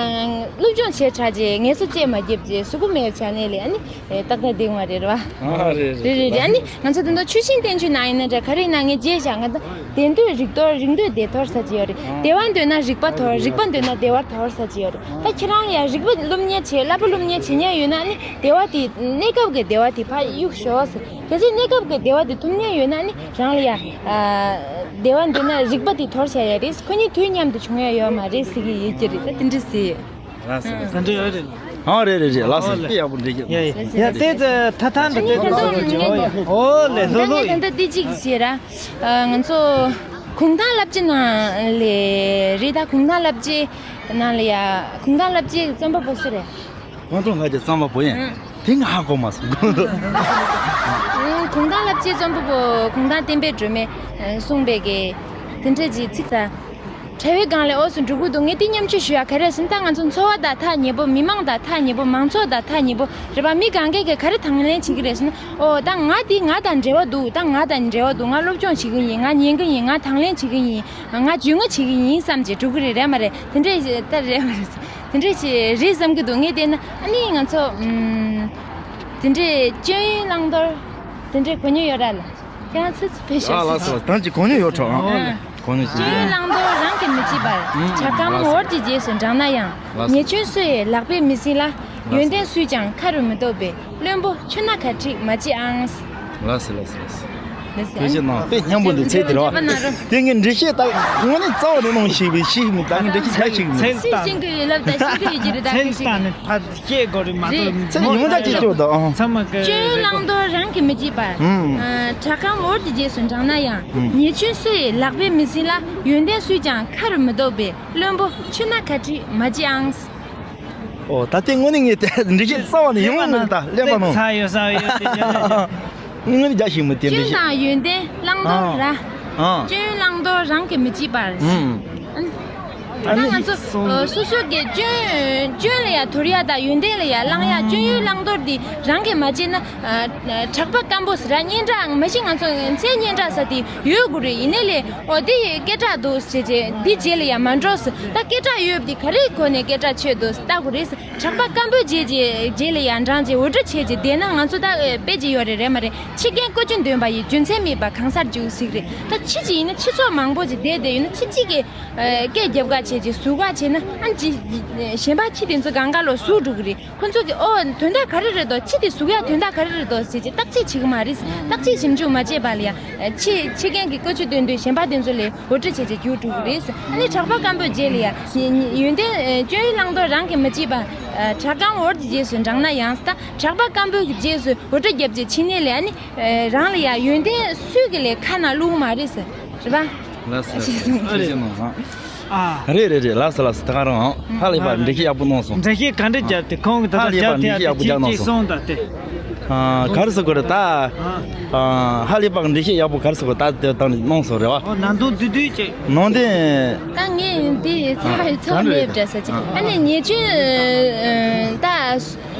སློབ་སྦྱོང་བྱས་དྲགས་བྱས་ངལ་གསོ་བཅས་མ་རྒྱབ་བྱས་གཟུགས་པོ་མེད་པ་བྱས་ནའི་ལས་ཨ་ནི། ཨེ་ཏག་ཏག་བསྡད་མ་རེད་རེད་བ། ཨ་རེད་རེད་རེད་རེད། ཨ་ནི་ང་ཚོ་དེ་འདྲ་ཆུ་ཤིང་བསྟན་བཅོས་ནང་ཡིན་ན་འདྲ་ག་རེ་ཡིན་ན་ངས་བརྗེད་བཞག་ང་ད་བདེ་འདོད་རིགས་དོར་རིགས་འདོད་བདེ་དོར་ཟེར་གྱི་ཡོད་རེད། བདེ་བ་འདོད་ན་རིག་པ་དོར་རིག་པ་འདོད་ན་བདེ་བ་དོར་ཟེར་གྱི་ཡོད་རེད། ད་ཁྱེད་རང་ཡང་རིག་པ་སློབ་གཉེར་བྱེད་བསླབ་པ་སློབ་གཉེར་བྱེད་མཁན་ཡོད་ན་ཨ་ནི་བདེ་བ་དེ་གནས་སྐབས་ཀྱི་བདེ་བ་དེ་ཕར་གཡུག་ཞོག་ཟེར། གལ་སྲིད་གནས་སྐབས་ཀྱི་བདེ་བ་དེ་ཐོབ་མཁན་ཡོད་ན་ཨ་ནི་རང་ལ་ཡང་བདེ་བ་འདོད་ན་རིག་པ་དེ་དོར་བྱ་ཡ་རེད། ཁོ་གཉིས་དུས་མཉམ་དུ་བྱུང་ཡ་ཡོད་མ་རེད་ཟེར་གྱི་ཡོད་ཀྱི་རེད། ད་དེ་འདྲ་ཟེར། ལགས་སོ། ད་འདྲ་ཡོད་རེད། ཨ་རེད་རེད་རེད། ལགས་སོ། ཨོ་ལེ། དཔེ་ཡག་པོ་འགྲིག་གི། ཡ་ཡ་ཡ། དེ་ཚོ་ད་ཐང་འདྲ་དེ་ཚོ་ཨོ་ལེ། ལྷོད་ལྷོད་ད་ལྟ་དེ་གཅིག་བྱེད་ར། ང་ཚོ་གུང་ཐང་བསླབ་བྱའི་ནང་ལས་རེད། ད་གུང་ཐང་བསླབ་བྱའི་ནང་ལ་ཡ་གུང་ཐང་བསླབ་བྱའི་རྩོམ་པ་པོ་སུ་རེད། གུང་ཐང་བསླབ་བྱའི་རྩོམ་པ་པོ་ཡིན། དེ་ང་ཧ་གོ་མ་སོང་། གུང་ཐང་བསླབ་བྱའི་རྩོམ་པ་པོ་གུང་ཐང་བསྟན་པའི་སྒྲོན་མེ་གསུངས་པའི་གི་དེ་འདྲ་ཅིག་ཚིག་ཚ། གྲྭ་བའི་སྒང་ལ་འོ་སུ་འགྲོ་གི་འདུག་ངས་དེ་མཉམ་སྤྱོད་ཞུ་ཡ་ག་རེ་ཟེར་ན། ད་ང་ཚོ་འཚོ་བ་དང་ཐག་ཉེ་པོ། མི་མང་དང་ཐག་ཉེ་པོ། མང་ཚོགས་དང་ཐག་ཉེ་པོ་རེད་པ། མི་སྒང་གས་ག་རེ་དང་ལེན་བྱེད་ཀྱི་རེད་ཟེར་ན། ཨོ་ད་ང་དེ་ང་དང་འབྲེལ་བ་འདུག་ད་ང་དང་འབྲེལ་བ་འདུག་ང་སློབ་སྦྱོང་བྱེད་ཀྱི་ཡིན། ང་ཉན་གྱི་ཡིན། ང་དང་ལེན་བྱེད་ཀྱི་ཡིན། ང་རྒྱུས་མངའ་བྱེད་ཀྱི་ཡིན་བསམ་བྱས་འགྲོ་གི་རེད། རེད་མ་རེད། དེ་འདྲས་ད་རེད་མ་རེད། དེ་འདྲས་ཞིག་རེད་བསམ་གྱི་འདུག་ངས་བལྟས་ན་ཨ་ནི་ང་ཚོ་ཨམ། དེ་འདྲས་སྐྱོན་ཡོན་བླང་དོར་དེ་འདྲས་གོ་མྱོང་ཡོད་ར་ལ། ཁྱེད་རང་ཚོས་ཚོ་ཕེབས་ཤོག་ཨ་ལགས་སོ། ད་ཅི་གོ་མྱོང་ཡོད་ཁྲོ་ཨ། ཨ། གོ་མྱོང་ཅི། སྐྱོན་ཡོན་བླང་དོར་རང་གིས་མི་བྱེད་པར། ཨུམ། བྱ་སྐམ་ལགས་སོ། འོར་གྱི་རྗེས་སུ་འབྲངས་ན་ཡང་། ལགས་སོ། ཉེས་སྐྱོན་སུ་ཡིས་ལག་པས་མི་ཟིན་ལ། ལགས་སོ། ཡོན་ཏན་སུས་ཀྱང་ཁ་རུ་མི་སྟོབ་པས། བླུན་པོ་ཆུ་སྣ་གར་འཁྲིད་མ་བྱེད་ཨང་། ལགས་སོ་ལགས་སོ་ལགས་སོ། ཐུགས་རྗེ་གནང་། དཔེ་སྙན་པོ་འདུག་ཚེ་དེ་རེད་བ། དེ་ངས་འགྲེལ་བཤད་ད་དངོས་གནས་རྩ་བ་ནས་གནང་ཤེས་པའི་ཤེས་མི་ད་ངས་འགྲེལ་བཤད་ད་ཤེས་མི་ཚེ་ཤེས་ཀྱི་ཡོད་ལབ་ད་ཤེས་ཀྱི་ཡོད་ཀྱི་རེད་ད་ཚེ་ཤེས་ཤེས་ད་ནི་ཕ་ཤེས་དགོས་རེད་མ་རེད། གཏོགས་ཚེ་ཡོངས་གྲགས་ཀྱི་སྐྱོ་དང་། ཚང་མ་གི་སྐྱོན་བླང་དོར་རང་གིས་མི་བྱེད་པར། ཨུམ། ཨ། བྲག་སྒང་འོར་གྱི་རྗེས་སུ་འབྲང་ན་ཡང་། ཨུམ། ཉེས་སྐྱོན་སུ་ཡིས་ལག་པས་མི་ཟིན་ལ། ཡོན་ཏན་སུས་ཀྱང་ཁ་རུ་མི་ཐོགས་པས། བླུན་པོ་ཆུ་སྣ་ཁ་བྲིས་མ་བྱེད་ཨང་། ཨོ་ད་ལྟའི་དངོས་གནས་ངས་དེ་འགྲེལ་བཤད་རྩ་བ་ནས་ཡོང་མ་མྱོང་། ད་གླེན་པ་ནང་ཚ་ཡོད་ས་ཡོད་དེ་ཡོད་ལ་ཡོད། དངོས་གནས་རྒྱ་ཞིག་མི་དེ་འགྲེལ་སྐྱོན་བཤད། དང་ཡོན་ཏན་བླང་དོར་ར། ཨ། སྐྱོན་བླང་དོར་རང་གིས་མི་བྱེད་པར། ཨུམ། ད་ང་ཚོ་སོ་སོ་གི་སྐྱོན་སྐྱོན་ལ་ཡ་དོར་ཡ་དང་ཡོན་ཏན་ལ་ཡ་བླང་ཡ་སྐྱོན་ཡོན་བླང་དོར་འདི་རང་གིས་མ་བྱས་ན། ཨ། གྲགས་པ་སྐམ་པོ་ཟེར་ར་སྙན་གྲགས་མ་གཞི་ང་ཚོ་མཚན་སྙན་གྲགས་ཟེར་དེ་ཡོད་དགོས་རེད། ཡིན་ནའི་ལས་ཨོ་འདི་སྐད་གྲགས་འདུག་ཟེར་བྱས་འདི་རྗེས་ལ་ཡ་མ་འགྲོ་ཟེར། ད་སྐད་གྲགས་ཡོད་པ་འདི་ག་རེའི་སྒོ་ནས་སྐད་གྲགས་ཆོད་འདུག་ཟེར་ལྟ་དགོས་རེད་ཟེར། གྲགས་པ་སྐམ་པོ་རྗེས་རྗེས་རྗེས་ལ་ཡ་འབྲང་རྗེས་འུར་སྒྲ་བྱས་རྗེས་བསྡད་ན་ང་ཚོ་ད་དཔེ་ཅིག་ཡོད་རེད་རེད་མ་རེད། ཕྱི་རྒྱལ་བཀོལ་སྤྱོད་འདོན་པ་ཡི་རྒྱུ་མཚན་མེད་པ་གང་སར་འཇུག་ཟིག་རེད། ད་ཕྱི་ཅིག་ཡིན་ན་ཕྱི་ཚོགས་མང་པོ་ཅིག་བསྡད་བསྡད་ཡོད་ན་ཕྱི་གཅིག་གིས་སྐད་རྒྱབ་ག་བྱས་རྗེས་ཟུག་ག་བྱས་ན་ཨ་ཅི་གཞན་པ་ཕྱི་དེ་ཚོ་གང་ག་ལོ་ཟུག་འགྲོ་གི་རེད། ཁོ་ཚོ་གི་ཨོ་དོན་དག་ག་རེ་རེད་དོ། ཕྱི་དེ་ཟུག་ཡ་དོན་དག་ག་རེ་རེད་དོ་ཟེར་རྗེས་བརྟག་དཔྱད་བྱེད་གི་མ་རེད། བརྟག་དཔྱད་ཞིབ་འཇུག་མ་བྱས་པ་ལ་ཡ་ཕྱི་ཕྱི་རྒྱལ་གི་བཀོལ་སྤྱོད་འདོན་དུས་གཞན་པ་དེ་ཚོ་ལས་འུར་སྒྲ་བྱས་རྗེས་རྒྱུག་འགྲོ་གི་རེད། ཨ་ནི་གྲགས་པ་སྐམ་པོའི་རྗེས་ལ་ཡ་ཡོན་ཏན་སྐྱོན་བླང་དོར་རང་གིས་མི་བྱེད་པ། བྲག་སྒང་འོར་གྱི་རྗེས་སུ་འབྲང་ན་ཡང་ད་གྲགས་པ་སྐམ་པོའི་རྗེས་སུ་འུར་སྒྲ་བརྒྱབ་རྗེས་ཕྱི་ནས་ལས་ཨ་ནི་རང་ལ་ཡ་ཡོན་ཏན་སུས་གི་ལས་ཁ་ན་བླུག་མ་རེད་ཟེར་རེད་པ། ལགས་སོ་ལགས་སོ། ཨ་རེད། ཨ། རེད་རེད་རེད། ལགས་སོ་ལགས་སོ། ད་ག་རང་ཧ་ལས་པ་འགྲེལ་བཤད་ཡག་པོ་གནང་སོང་། འགྲེལ་བཤད་ག་འདྲ་བརྒྱབ་དེ་ཁོང་གི་ད་ཧ་ལས་པ་འགྲེལ་བཤད་ཡག་པོ་རྒྱག་གནང་སོང་། སོང་ད་དེ། ཨ། ག་རེ་ཟེར་དགོས་རེད་ད། ཨ། ཧ་ལས་པ་འགྲེལ་བཤད་ཡག་པོ་ག་རེ་ཟེར་དགོས་ད་དེ་ད་གནང་སོང་རེད་བ། ཨོ་ནང་དོན་བསྡུས་བསྡུས་ཅིག་ནང་དོན། ད་ངས་འདི་ཚ་ཚ་མེད་འདྲ་ས་ཅིག་ཨ་ནི་ཉེས་སྐྱོན་ད་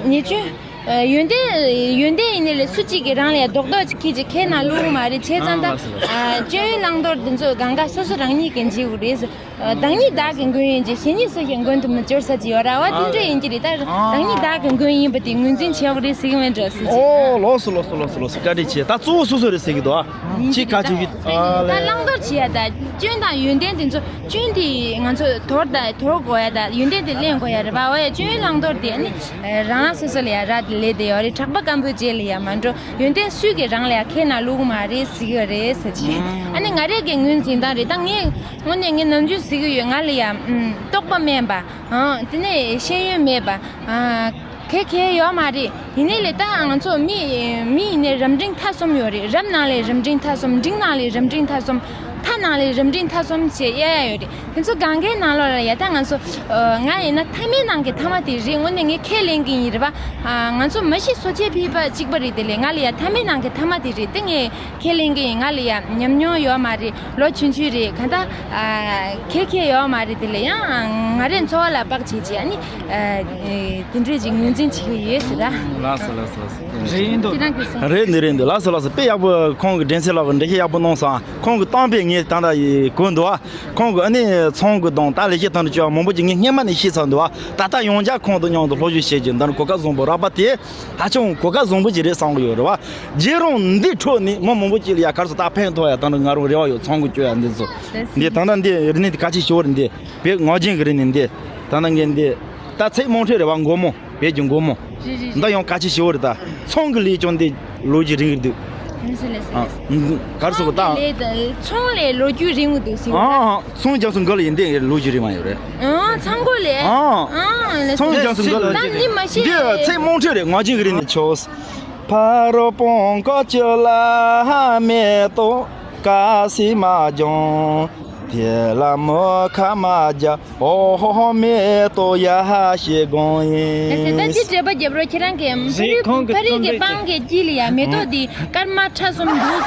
ཉེས་སྐྱོན། ཡོན་ཏན་ཡོན་ཏན་ཡིན་ནི་ལས་སུ་གཅིག་གིས་རང་ལ་རྡོག་རྡོག་ཅིག་ཁྱེར་ཅིག་ཁས་ན་བླུག་མ་རེད་བྱས་ཙང་ད། སྐྱོན་ཡོན་བླང་དོར་འདི་ཚོ་གང་ག་སོ་སོ་རང་ཉིད་ཀྱིས་འཇལ་དགོས་རེད། བདག་ཉིད་བདག་གི་མགོན་ཡིན་གྱི་གཞན་ཉིད་སུ་ཞིག་མགོན་དུ་མི་འགྱུར་ས་ཅིག་ཡོད་ར་བ་དེ་འདྲ་ཡིན་གྱི་རེད་ད། བདག་ཉིད་བདག་གི་མགོན་ཡིན་པ་དེ་ངོས་འཛིན་བྱེད་དགོས་རེད་ཟེར་གི་མེད་འགྲོ་ཟེར་ཅིག་ཨོ་ལགས་སོ་ལགས་སོ་ལགས་སོ་ལགས་སོ། བཀའ་དྲིན་ཆེ། ད་གཙོ་བོ་སོ་སོ་རེད་ཟེར་གི་འདུག་ཨ། ཅི་བཀའ་བཅོལ་གི་ཨ་ད་ལས། བླང་དོར་བྱེད་ཡ་ད་སྐྱོན་དང་ཡོན་ཏན་དེ་ཚོ་སྐྱོན་དེ་ང་ཚོ་དོར་ད་དོར་དགོས་ཡ་ད་ཡོན་ཏན་དེ་ལེན་དགོས་ཡ་རེད་པ། འོ་ཡ་སྐྱོན་ཡོན་བླང་དོར་དེ་ཨ་ནི་རང་རང་སོ་སོ་ལ་ཡ་ར་དེ་ལས་དེ་ཡོད་རེད། གྲགས་པ་སྐམ་པོའི་རྗེས་ལ་ཡ་མ་འགྲོ། ཡོན་ཏན་སུས་ཀྱིས་རང་ལ་ཡ་ཁས་ན་བླུག་མ་རེད་ཟེར་གི་རེད་ཟེར་ཅིག་ཨ་ནི་ང་རེ་གི་ངོས་འཛིན་སྟངས་རེད་ད། ངས་དངོས་གནས་ངས་ནམ་རྒྱུན་ཟེར་གི་ཡོད། ང་ལ་ཡ་རྟོགས་པ་མེད་པ། ཨང་། དེ་ནས་ཤེས་ཡོན་མེད་པ། ཨ། གལ་གལ་ཡོད་མ་རེད། ཡིན་ནའི་ལས་ད་ང་ཚོ་མི་མི་ཡིན་ནའི་རབ་འབྲིང་ཐ་གསུམ་ཡོད་རེད། རབ་ནང་ལས་རབ་འབྲིང་ཐ་གསུམ། འབྲིང་ནང་ལས་རབ་འབྲིང་ཐ་གསུམ། ཐ་ནང་ལས་རབ་འབྲིང་ཐ་གསུམ་ཞེས་དབྱེ་ཡ་ཡོད་རེད། དེ་ཚོ་གང་གའི་ནང་ལོགས་ལ་ཡ་ད་ང་ཚོ་ང་ཡིན་ན་ཐ་མའི་ནང་གི་ཐ་མ་དེ་རེད། དངོས་གནས་ངས་ཁས་ལེན་གི་ཡིན་རེད་པ། ང་ཚོ་མ་གཞི་སོ་སྐྱེ་ཕལ་པ་གཅིག་པ་རེད། དེ་ལས་ང་ལ་ཡ་ཐ་མའི་ནང་གི་ཐ་མ་དེ་རེད། དེ་ངས་ཁས་ལེན་གི་ཡིན། ང་ལ་ཡ་ཉམས་མྱོང་ཡོད་མ་རེད། ལོ་ཆུང་ཆུང་རེད། གང་ལྟར་ཨ་ཁེ་ཁེ་ཡོད་མ་རེད། དེ་ལ་ཡང་ང་རའི་འཚོ་བ་ལ་དཔག་བྱེད་ཀྱི་ཨ་ནི་ཨ་དེ་འདྲས་ཀྱི་ངོས་འཛིན་བྱེད་ཀྱི་ཡོད་ཟེར་ར། ལགས་སོ་ལགས་སོ་ལགས་སོ། རེད་འདུག་ཁྱེད་རང་གིས་གསུངས། རེད་འདུག་རེད་འདུག་ལགས་སོ་ལགས་སོ། དཔེ་ཡག་པོ་ཁོང་གི་དྲན་ཚད་ལགས་ཀྱིས་འགྲེལ་བཤད་ཡག་པོ་གནང་སོང་། ཁོང་གི་གཏམ་དཔེ་ངས་ད་ལྟ་ཡི་གོ་འདུག་ཨ་ཁོང་གི་ཨ་ནི་ཚོང་གི་དང་ད་ལས་བྱེད་དང་འབྲེལ་བ་མང་པོ་ཅིག་ངས་སྔས་མ་ནས་ཤེས་ཚར་འདུག་ད་ལྟ་ཡང་བསྐྱར་ཁོང་དང་མཉམ་དུ་སློབ་སྦྱོང་བྱེད་ཀྱི་འདི་ནི་གོ་སྐབས་བཟང་པོ་རག་པ་དེ། ཧ་ཅང་གོ་སྐབས་བཟང་པོ་ཅིག་རེད་བསམ་གི་ཡོད་རེད་བ། རྗེས་རང་འདི་འཕྲོ་ནས་མི་མང་པོ་ཅིག་ལ་ཡ་ག་རེ་ཟེར་ད་ཕན་ཐོགས་ཡ་ད་ནི་ང་རང་རེ་བ་ཡོད། ཚོང་གི་སྤྱོད་ཡ་འདི་ཚོ། འདི་ད་ལྟ་འདི་རིག་གནས་འདི་གལ་ཆེ་ཤོས་རེད། འདི་བོད་ངག་རྒྱུན་གི་རིག་གནས་འདི་ད་ལྟ་ངས་འདི་ད་ཚེ་རྨང་ཁྲོད་རེད་བ། མགོ་མོ་བོད་ཀྱི་མགོ་མོ། འདི་ཡང་གལ་ཆེ་ཤོས་རེད། ད་ཚོང་གི་ལས་ཀྱང་འདི་ལོ་རྒྱུས་རིང་གི་འདུག་ཨ་ག་རེ་ཟེར་གི་ད། ཚོང་ལས་ལོ་རྒྱུས་རིང་གི་འདུག་ཟེར་གི་ད། ཚོང་རྒྱག་སོང་གི་ལ་ཡིན་འདི་ལོ་རྒྱུས་རིང་བ་ཡོད་རེད། ཨ་ཚང་གོ་ལས། ཨ་ཚོང་རྒྱག་སོང་གི་ལ་ཡིན་འདི་མ་ཤེས། འདི་ཚེ་རྨང་ཁྲོད་རེད། ངག་རྒྱུན་གི་རིག་གནས་ཆོས། ཕ་རོལ་པོ་འགོ་བཅུག་ལ་མེ་ཏོག་ཀ་སི་མ་ལྗང་། དེ་ལ་མུ་ཁ་མ་རྒྱ་འོ་ཧོ་ཧོ་མེ་ཏོག་ཡ་ཧ་ཤེ་གོང་ཡིན། ད་འདི་འགྲེལ་པ་རྒྱབ་རོགས། ཁྱེད་རང་གིས་ཕ་རི་ཕ་རི་གི་སྤང་གི་དཀྱིལ་ལ་ཡ་མེ་ཏོག་འདི་སྐར་མ་ཁྲ་གསུམ་འདུག་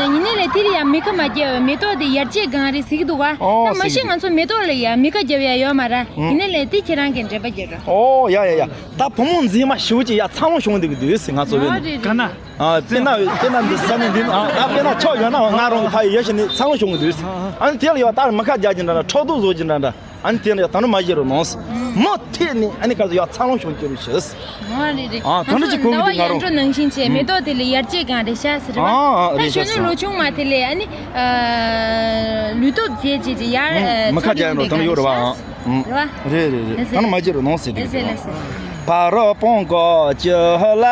ཡིན་ནའི་ལས་དེ་ལ་ཡ་མི་ཁ་མ་རྒྱབ་པའི་མེ་ཏོག་འདི་ཡར་རྒྱས་གང་རེད་ཟེར་གི་འདུག་ག་ད་མ་གཞི་ང་ཚོ་མེ་ཏོག་ལ་ཡ་མི་ཁ་རྒྱབ་ཡ་ཡོད་མ་རེད། ཡིན་ནའི་ལས་དེ་ཁྱེད་རང་གིས་འགྲེལ་པ་རྒྱབ་རོགས། ཨོ་ཡ་ཡ་ཡ། ད་བུ་མོ་མཛེས་མ་ཞེ་པོ་ཅིག་ཡ་འཚར་ལོངས་བྱུང་བསྡད་ཀྱི་འདུག་ཟེར་ང་ཚོ་བས་ནི། ག་ན། ཨ་དཔེར་ན་དཔེར་ན་འདི་ས་གནས་འདི་ནི་ཨ་ཨ་དཔེར་ན་ཕྱོགས་ཡོད་ན་ང་རང་གི་ཕ་ཡི་ཡོད་ཞིག་ནི་འཚར་ལོངས་བྱུང་གི་འདུག་ཟེར། ཨ་ནི་དེ་ལ་ཡོད་ད་མི་ཁ་རྒྱག་གི་འདྲ་འདྲ་ཕྲག་དོག་བཟོ་གི་འདྲ་འདྲ་ཨ་ནི་དེ་ལ་ཡོད་ད་ནི་མ་བྱེད་རོགས་གནང་ཟེར། མུ་མཐུད་ནས་ཨ་ནི་ག་ཚོད་ཡོད་འཚར་ལོངས་བྱུང་གི་རེད་ཤག་ཨ་ད་འདྲ་ཅིག་གོ་གི་འདུག་ང་རང་། ནང་བཞིན་བྱས་མེ་ཏོག་དེ་ལ་ཡར་རྒྱས་གང་རེད་ཤག་ཟེར་བ། ཨ་ཨ་རེད་ཤག་ཟེར། གཞོན་ནུ་ལོ་ཆུང་མ་དེ་ལ་ཨ་ནི་ལུས་སྟོབས་རྒྱས་རྗེས་ཀྱི་ཡར་མི་ཁ་རྒྱག་ཡོད་འགྲོ་ད་ནི་ཡོད་རེད་བ། རེད་བ། རེད་རེད་རེད། ད་ནི་མ་བྱེད་རོགས་གནང་ཟེར་དེ་གི་རེད་བ། ཕ་རོལ་སྤང་ཀ་བཅུ་ལ།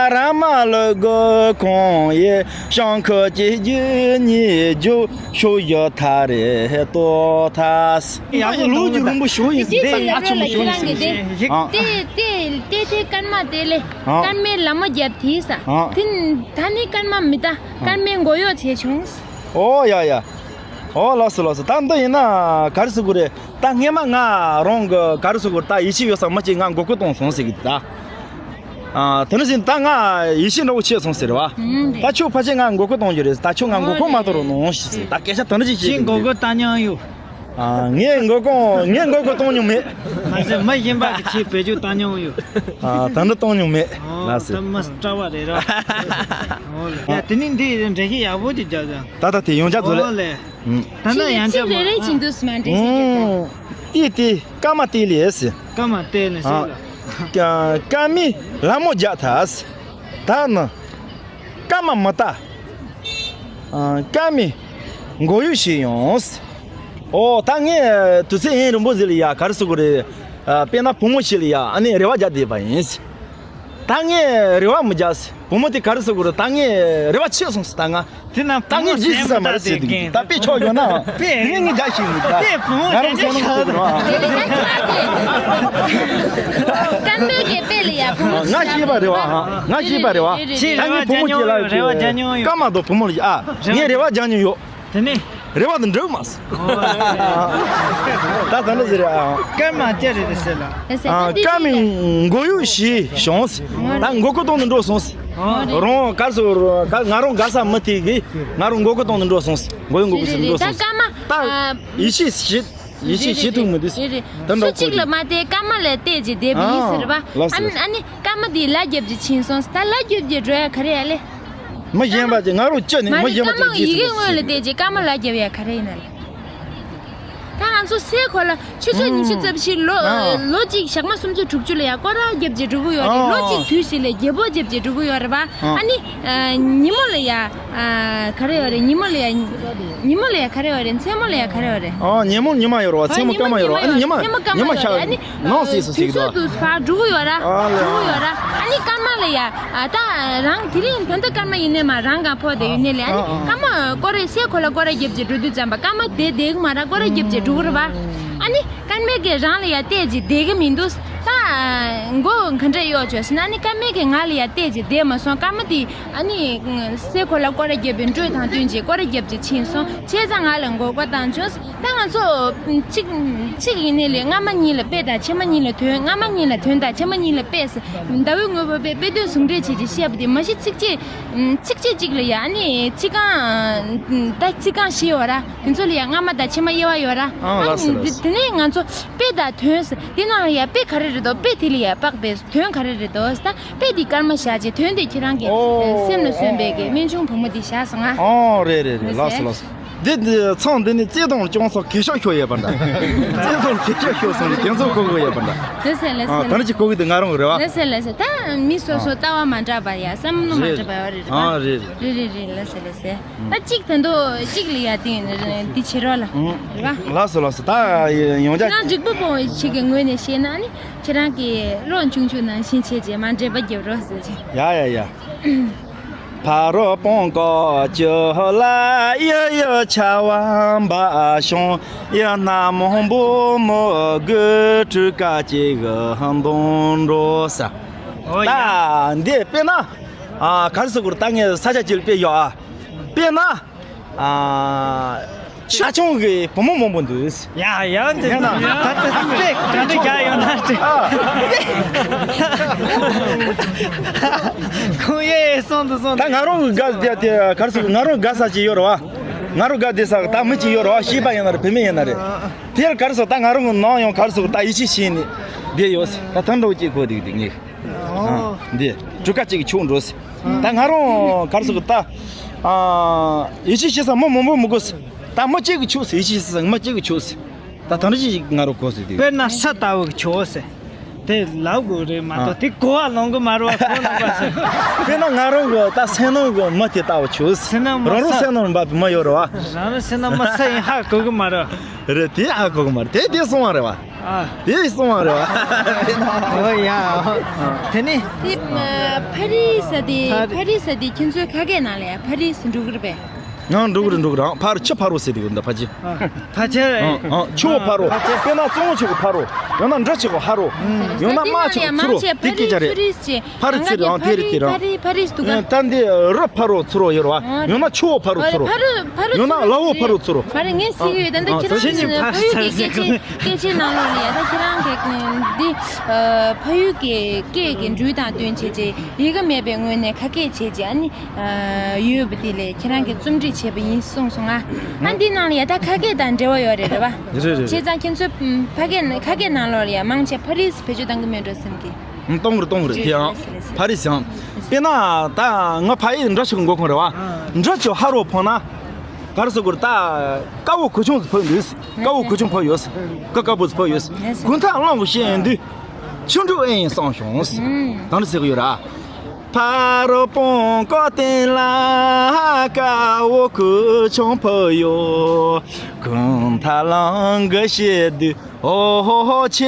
ར་མ་ལུག་གུ་ཁོང་ཡེ། ཤང་ཁུ་གཅིག་རྒྱུ་གཉིས་རྒྱུ། ཤུ་ཡུ་ཐ་རེ་ཏོ་ཐ་སི། ཡག་པོ་ལོ་རྒྱུས་རིང་པོ་ཞུ་ཡིན་ཟེར། དེ་ཡག་ཆེན་པོ་ཞུ་ཡིན་ཟེར། ཨ། དེ་དེ་དེ་དེ་སྐར་མ་དེ་ལས། ཨ། སྐར་མའི་ལ་མོ་རྒྱབ་དེ་ས། ཨ། དེ་ད་ནི་སྐར་མ་མི་ད། སྐར་མའི་མགོ་གཡོག་བྱས་བྱུང་། ཨོ་ཡ་ཡ། ཨོ་ལགས་སོ་ལགས་སོ། ད་འདི་ཡིན་ན་ག་རེ་ཟེར་དགོས་རེད། ད་སྔས་མ་ང་རང་གི་ག་རེ་ཟེར་དགོས་རེད། ད་ཡིད་ཆེས་ཡོད་ས་མི་གཅིག་ང་མགོ་སྐོར་གཏོང་སོང་ཟེར་གི་ད། ཨ། དེ་ནས་ཟིན་ད་ང་ཡིད་ཆེས་འདྲ་བོ་ཆེ་སོང་ཟེར་བ། ཨང་། ད་ཁྱོད་ཕལ་ཆེར་ང་མགོ་སྐོར་གཏོང་རྒྱུ་རེད། ད་ཁྱོད་ང་མགོ་སྐོར་མ་གཏོང་རོགས་གནང་ཞེས་ཟེར། ད་སྐད་ཆ་དེ་འདྲ་ཅིག་བཤད་ཀྱི་འདུག་ཁྱེད་མགོ་སྐོར་ལྟ་མྱོང་ཡོད། ཨ། ངས་མགོ་སྐོར་ངས་མགོ་སྐོར་གཏོང་མྱོང་མེད། མ་ཟད་མི་གཞན་པ་གི་ཆེད་བེད་སྤྱོད་བཏང་མྱོང་ཡོད། ཨ། ད་འདི་གཏོང་མྱོང་མེད། ཨོ། ལགས་སོ། ད་མི་སྐྲག་པ་རེད་ར། ཨོ་ལེ། ཡ་དེ་ནི་འདི་འགྲེལ་བཤད་ཡག་པོ་ཅིག་རྒྱག་ཀྱང་། ད་ད་དེ་ཡོང་ཆ་ཚོ་ལེ། ཨོ་ལེ། ད་ད་ཡང་ཆ་མ། རེ་རེ་བཞིན་དུ་སྨ་འདྲེན་བྱེད་ཀྱི། ཨོ། ཏི་ཏི་སྐར་མ་ཏི་ལི་ཨེ་སི། སྐར་མ་ཏི་ལི་ཨེ་སི་ལ། ཀ་ཀ་མི་ལ་མོ་རྒྱག་ཐ་སི། ད་ནི། སྐར་མ་མི་ལྟ། ཨ། སྐར་མའི་མགོ་གཡོག་བྱས་ཡོང་། ཨོ། ད་ངས་དུས་ཚོད་ཡུན་རིང་པོ་ཟིག་ལ་ཡ་ག་རེ་ཟེར་དགོས་རེད། ཨ། དཔེར་ན་བུ་མོ་ཞིག་ལ་ཡ་ཨ་ནི་རེ་བ་རྒྱག་བསྡད་པ་ཡིན། ད་ངས་རེ་བ་མི་རྒྱག་བུ་མོ་དེ་ག་རེ་ཟེར་དགོས་རེད། ད་ངས་རེ་བ་ཆད་སོང་ཟེར། ད་ང་དེ་ན་ད་ངས་བརྗེད་ཟིན་ས་མ་རེད་ཟེར་འདུག་ད་དཔེ་ཆོག་ཡོད་ན་དཔེ་ངས་ངས་རྒྱག་ཤེས་མི་འདུག་ད་དཔེ་བུ་མོ་ང་རང་དེ་འདྲ་བསམ་བློ་ཆགས་འདུག་ར། དེ་ལས་ད་ཁྱོད་དེ་སྐར་མའི་གི་དཔེ་ལ་ཡ་བུ་མོ་ང་ཤེས་པ་རེད་བ། ང་ཤེས་པ་རེད་བ། རེད་རེད། ད་ངས་བུ་མོ་སྐྱེས་ལ་རེ་བ་རྒྱག་མྱོང་ཡོད། སྐར་མ་དང་བུ་མོ་ལ་ཡ། ཨ། ངས་རེ་བ་རྒྱག་མྱོང་ཡོད། དེ་ནས། རེ་བ་དང་འགྲིག་མ་སོང་། ད་ད་འདྲ་ཟེར་རེད་ཨ། སྐར་མ་ཅི་རེད་ཟེར་ལ། ཨ། སྐར་མའི་མགོ་གཡོག་བྱས་བྱུང་། ད་མགོ་སྐོར་གཏོང་དུ་འགྲོ་སོང་། རང་ག་རེ་ཟེར་དགོས་རེད། ང་རང་དགའ་ས་མི་དེ་གིས་ང་རང་མགོ་སྐོར་གཏོང་དུ་འགྲོ་སོང་། མགོ་གཡོག་མགོ་སྐོར་གཏོང་དུ་འགྲོ་སོང་། ད་སྐར་མ། ད་ཡིད་ཆེས་བྱེད། ཡིད་ཆེས་བྱེད་ཐུབ་མི་འདུག་རེད་རེད། དེ་འདྲ་སུ་གཅིག་ལ་མ་བལྟས་སྐར་མ་ལ་བལྟས་ཀྱི་བསྡད་པ་ཡིན་ཟེར་བ། ཨ་ནི་ཨ་ནི་སྐར་མ་དེ་ལ་རྒྱབ་ཀྱི་ཕྱིན་སོང་། ད་ལ་རྒྱབ་ཀྱི་འགྲོ་ཡ་ག་རེ་ཡ་ལེ། མི་གཞན་པ་ཅིག་ང་རང་སྐྱོ་ནས། མ་མི་རེད། གཞན་པ་སྐར་མ་ཅིག་ཡི་གེ་སྐྱེས་སོང་སོང་ཟེར། སྔོན་ལ་བལྟས་ཀྱི་སྐར་མ་ལ་རྒྱབ་ཡ་ག་རེ་ཡིན་ན་ལེ། ད་ང་ཚོ་སའི་གོ་ལ་ཆུ་ཚོད་ཉི་ཤུ་རྩ་བཞི་ལོ་ཨ་ལོ་གཅིག་ཞག་མ་སུམ་ཅུ་དྲུག་ཅུ་ལ་ཡ་སྐོར་ར་རྒྱབ་ཀྱི་འགྲོ་གི་ཡོད་རེད། ཨ་ལོ་གཅིག་དུས་ཤིག་ལ་རྒྱལ་པོ་རྒྱབ་ཀྱི་འགྲོ་གི་ཡོད་རེད་པ། ཨ་ཨ་ནི། ཨ། ཉིན་མོ་ལ་ཡ། ཨ། ག་རེ་ཡོད་རེད། ཉིན་མོ་ལ་ཡ། ཉིན་མོ་ལ་ཡ་ག་རེ་ཡོད་རེད། མཚན་མོ་ལ་ཡ་ག་རེ་ཡོད་རེད། ཨ། ཉིན་མོ་ཉི་མ་ཡོད་རེད་བ། མཚན་མོ་སྐར་མ་ཡོད་རེད་བ། ཨ་ནི་ཉི་མ། མཚན་མོ་སྐར་མ་ཉི་མ་ཡོད་ཤར་རེད། ཨ་ནི། ནང་སྲིད་སུ་ཟིག་དུས་ཚོད་དུ་ཕར་འགྲོ་གི་ཡོད་ར། ཨ་ལེ། འགྲོ་གི་ཡོད་ར། ཨ་ནི་སྐར་མ་ལ་ཡ། ཨ། ད་རང་དེ་རིང་ད་ལྟ་སྐར་མ་ཡིན་ནས་མ་རང་ག་ཕོག་བསྡད་ཡོད་ནས་ལས། ཨ་ནི། ཨ། སྐར་མ་སྐོར་རེ་སའི་གོ་ལ་སྐོར་ར་རྒྱབ་ཀྱི་འགྲོ་དུས་ཙམ་པ་སྐར་མ་དེ་བསྡད་གི་མ་ར་སྐོར་ར་རྒྱབ་ཀྱི་འགྲོ་གི་རེད་བ། ཨ་ནི། སྐར་མས་ཀྱི་རང་ལ་ཡ་བལྟས་ཀྱི་བསྡད་གི་མི་འདུག་ད་མགོ་ག་འདྲ་གཡོག་བྱོས་ཟེར་ན། ཨ་ནི་སྐར་མས་ཀྱི་ང་ལ་ཡ་བལྟས་ཀྱི་བསྡད་མ་སོང་། སྐར་མ་དེ་ཨ་ནི་སའི་གོ་ལ་སྐོར་ར་རྒྱབ་པའི་འགྲོས་དང་བསྟུན་གྱིས་སྐོར་ར་རྒྱབ་ཀྱི་ཕྱིན་སོང་། བྱས་ཙང་ང་ལ་མགོ་སྐོར་བཏང་བྱུང་། ད་ང་ཚོ་གཅིག་གཅིག་ཡིན་ནའི་ལས་སྔ་མ་གཉིས་ལ་དཔེ་དང་ཕྱི་མ་གཉིས་ལ་དོན། སྔ་མ་གཉིས་ལ་དོན་དང་ཕྱི་མ་གཉིས་ལ་དཔེ་ཟེར། ཟླ་བའི་དངོས་པོ་དཔེ་དཔེ་དོན་ཟུང་འབྲེལ་བྱེད་ཀྱི་བཤད་པ་དེ་མ་གཞི་ཚིགས་བཅད། ཚིགས་བཅད་གཅིག་ལ་ཡ་ཨ་ནི་ཚིག་རྐང་། ད་ཚིག་རྐང་བཞི་ཡོད་ར། དེ་ཚོ་ལ་ཡ་སྔ་མ་དང་ཕྱི་མ་དབྱེ་བ་ཡོད་ར། ཨང་། ལགས་སོ། ཨ་ནི་ལགས་སོ། དེ་ནས་ང་ཚོ་དཔེ་དང་དོན་ཟེར། དེ་ནང་ལ་ཡ་དཔེ་ག་རེ་རེད་དོ། དཔེ་དེ་ལ་ཡ་དཔག་པའི་དོན་ག་རེ་རེད་དོ་ཟེར། ད་དཔེ་དེ་སྐར་མ་བཞག་རྗེས་དོན་དེ་ཁྱེད་རང་གི། ཨོ། སེམས་ལ་སོན་པའི་གི་སྨན་ཆུང་བུ་མོ་དེ་བཞག་སོང་ང་། ཨོ། རེད་རེད་རེད། ལགས་སོ་ལགས་སོ། འདི་འདི་ཚང་འདི་ནི་བརྩེ་དུང་སྐྱོང་ས་གེ་ཤོག་ཤོག་ཡོད་པ་འདྲ། བརྩེ་དུང་གེ་ཤོག་ཤོག་སོང་ནས་དེ་ཚོ་གོ་གི་ཡོད་པ་འདྲ། དེ་ཟེར་ལེ་ཨ། ཟེར། ད་ནི་ཅིག་གོ་གི་འདུག་ང་རང་གི་རེད་བ། དེ་ཟེར་ལེ་ཟེར། ད་མི་སོ་སོ་ཨ། ལྟ་བ་མ་འདྲ་བ་ཡ་བསམ་བློ་མ་རེད། འདྲ་བ་ཡོད་རེད། རེད་བ། ཨ། རེད་རེད། རེད་རེད་རེད། ལགས་སོ་ལགས་སོ། ད་གཅིག་ད་དུང་གཅིག་ལ་ཡ་དེ་འདི་བྱེད་རོགས་ལ། ཨང་། རེད་བ། ལགས་སོ་ལགས་སོ། ད་ཡོང་ཆ། ཁྱེད་རང་འགྲིག་པོ་པོ་ཞིག་གི་ངོས་ནས་བཤད་ན་ནི་ཁྱེད་རང་གི་བློ་ཆུང་ཆུང་ནང་བཞིན་བྱས་རྗེས་མ་འདྲེས་པ་རྒྱབ་རོགས་ཟེར་གྱི། ཡ་ཡ་ཡ། ཕ་རོལ་སྤང་ཀ་བཅུ་ལ། གཡུ་ཡི་ཆར་པ་འབབ་བྱུང་། གཡུ་སྣ་མང་པོ་མི་དགོས། གྲུ་ཁ་གཅིག་གི་མདུན་འགྲོ་ས། ཨོ་ཡ། ད་འདི་དཔེར་ན། ཨ། ག་རེ་ཟེར་དགོས་རེད། ད་ངས་ས་ཆ་གཅིག་ལ་དཔེ་ཡོད་ཨ། དཔེར་ན། ཨ། ཤ་ཆུང་གི་བུ་མོ་མང་པོ་འདུག་ཡ་ཡ། འདི་ཡ་ན། ད་ལྟ་དཔེ་ག་འདྲ་རྒྱག་ཡོད་ན་དྲི། ཨ། ཁོང་ཡེ་སོང་དུ་སོང་། ད་ང་རང་གི་དགའ་དེ་དེ་ག་རེ་ཟེར། ང་རང་དགའ་ས་ཅིག་ཡོད་རེད་བ། ང་རང་དགའ་བསྡད་ས་ད་མི་ཅིག་ཡོད་རེད་བ། སྐྱེས་པ་ཡིན་ན་རེད། བུད་མེད་ཡིན་ན་རེད། དེར་ག་རེ་ཟེར། ད་ང་རང་གི་ནང་ཡང་ག་རེ་ཟེར། ད་ཡིད་ཆེས་བྱས་ནས་བསྡད་ཡོད། ད་ད་འདྲ་བོ་ཅིག་གོ་འདུག་འདི་ངས། ཨོ། ཨ། འདི་གྲུ་ཁ་གཅིག་གི་ཕྱོགས་འགྲོ་ཟེར། ད་ང་རང་ག་རེ་ཟེར་གི་ད། ཨ། ཡིད་ཆེས་བྱེད་ས་མི་མང་པོ་མི་དགོས་ཟེར། ད་མི་གཅིག་གི་ཕྱོགས་ཟེར། ཡིད་ཆེས་བྱེད་ས་མི་གཅིག་གི་ཕྱོགས་ཟེར། ད་ད་འདྲ་ཅིག་ང་རང་གོ་ཟེར་དེ། དཔེར་ན་ས་ལྟ་བུ་གི་ཕྱོགས་ཟེར། དེ་ལབ་དགོས་རེད་མ་གཏོགས། ཨ། དེ་གོ་བ་ལོན་གི་མ་རེད་བ། ཁོ་ལབ་པ་ཟེར། དཔེར་ན་ང་རང་གི་ད་སེམས་ནང་གི་མི་དེ་ལྟ་བུ་ཕྱོགས་ཟེར། སེམས་ནང་མི། རང་རང་ས། སེམས་ནང་འབབ་པའི་མི་ཡོད་རེད་བ། རང་རང་སེམས་ནང་མི་ས་ཡིན་ཧ་གོ་གི་མ་རེད། རེད། དེ་ཧ་གོ་གི་མ་རེད། དེ་དེ་སོང་བ་རེད་བ། ཨ། དེ་གསུང་བ་རེད་བ། ཨོ་ཡ། དེ་ནི། དེ་ཕ་རི་ས་དེ་ཕ་རི་ས་དེ་ཁྱེད་ཚོའི་ཁ་སྐད་ནང་ལ་ཡ་ཕ་རི་ས་འགྲོ་གི་རེད་པས། ཡང་འགྲོ་གི་རེད། འགྲོ་གི་རེད། ཕར་ཆུ་ཕ་རོ་ཟེར་དེ་གི་འདི་ཕ་ཆེ། ཕ་ཆེ། ཨང་ཨང་ཆུ་བོ་ཕ་རོ། དཔེར་ན་གཙང་བོ་ཆེ་གི་ཕ་རོ། ཡང་ན་འབྲི་ཆེ་གི་ཕ་རོ། ཡང་ན་དམག་ཆེ་གི་ཚུ་རོ། དེ་སྐད་ཆ་རེད། ཕ་རི་ཚུ་རེད། ཨང་དེ་རེད། དེ་རེད། ཕ་རི་ཕ་རི་འདུག་ག་ད་འདི་རི་ཕ་རོ་ཚུ་རོ་ཡོད་རེད་བ། ཡང་ན་ཆུ་བོ་ཕ་རོ་ཚུ་རོ། ཕ་རི་ཕ་རི་ཡང་ན་ལ་འོ་ཕ་རོ་ཚུ་རོ། མ་རེད། ངས་ཟེར་གི་ཡོད། ད་ལྟ་ཁྱེད་རང་ཚོ་ཕ་ཡུལ་གྱི་སྐད་ཆའི་སྐད་ཆའི་ནང་ལོགས་ལ་ཡ་ད་ཁྱེད་རང་གི་འདི་ཕ་ཡུལ་གྱི་སྐད་ཀྱི་འགྲོས་དང་བསྟུན་བྱས་རྗེས་ཡི་གེ་མེད་པའི་ངོས་ནས་ཁ་སྐད་བྱས་རྗེས་ཨ་ནི། ཡོད་པ་དེ་ལས་ཁྱེད་རང་གིས་རྩོམ་སྒྲིག་བྱས་པ་ཡིན་གསུངས་སོང་ང་། ཨ་འདི་ནང་ལ་ཡ་ད་ཁ་སྐད་དང་འབྲེལ་བ་ཡོད་རེད། རེད་བ། རེད་རེད། བྱས་ཙང་ཁྱེད་ཚོས་ཕ་སྐད་ཁ་སྐད་ནང་ལོགས་ལ་ཡ་མང་ཆེ་ཕ་རིས་བེད་སྤྱོད་གཏང་གི་མེད་འགྲོ་བསམ་གི། གཏོང་རེད། གཏོང་རེད། དེ་ཡང་ཕ་རིས་ཡང་། དཔེར་ན་ད་ང་ཕ་ཡུལ་འདྲ་ཞིག་མགོ་ཁུངས་རེད་བ། འདྲ་ཅོ་ཧ་རོ་ཕོ་ན། ག་རེ་ཟེར་དགོས་རེད། ད་དཀར་བོ་གོས་ཆུང་ཕོ་འདུག་དཀར་བོ་གོས་ཆུང་ཕོ་ཡོད། ཀ་དཀར་པོ་ཕོ་ཡོད། དགུན་ཐག་རླུང་བུ་ཞེ་ཡིན་དུས། ཆུ་འབྲུག་ཨེ་ཡིན་བསམ་བྱུང་། ད་འདྲ་ཟེར་གི་ཡོད་ར། ཕ་རོལ་པོ་ཀོ་སྟེང་ལ་དཀར་བོ་གོས་ཆུང་ཕོ་ཡོད། དགུན་ཐག་རླུང་བུ་ཞེ་དུས་ཨོ་ཧོ་ཧོ་ཆུ་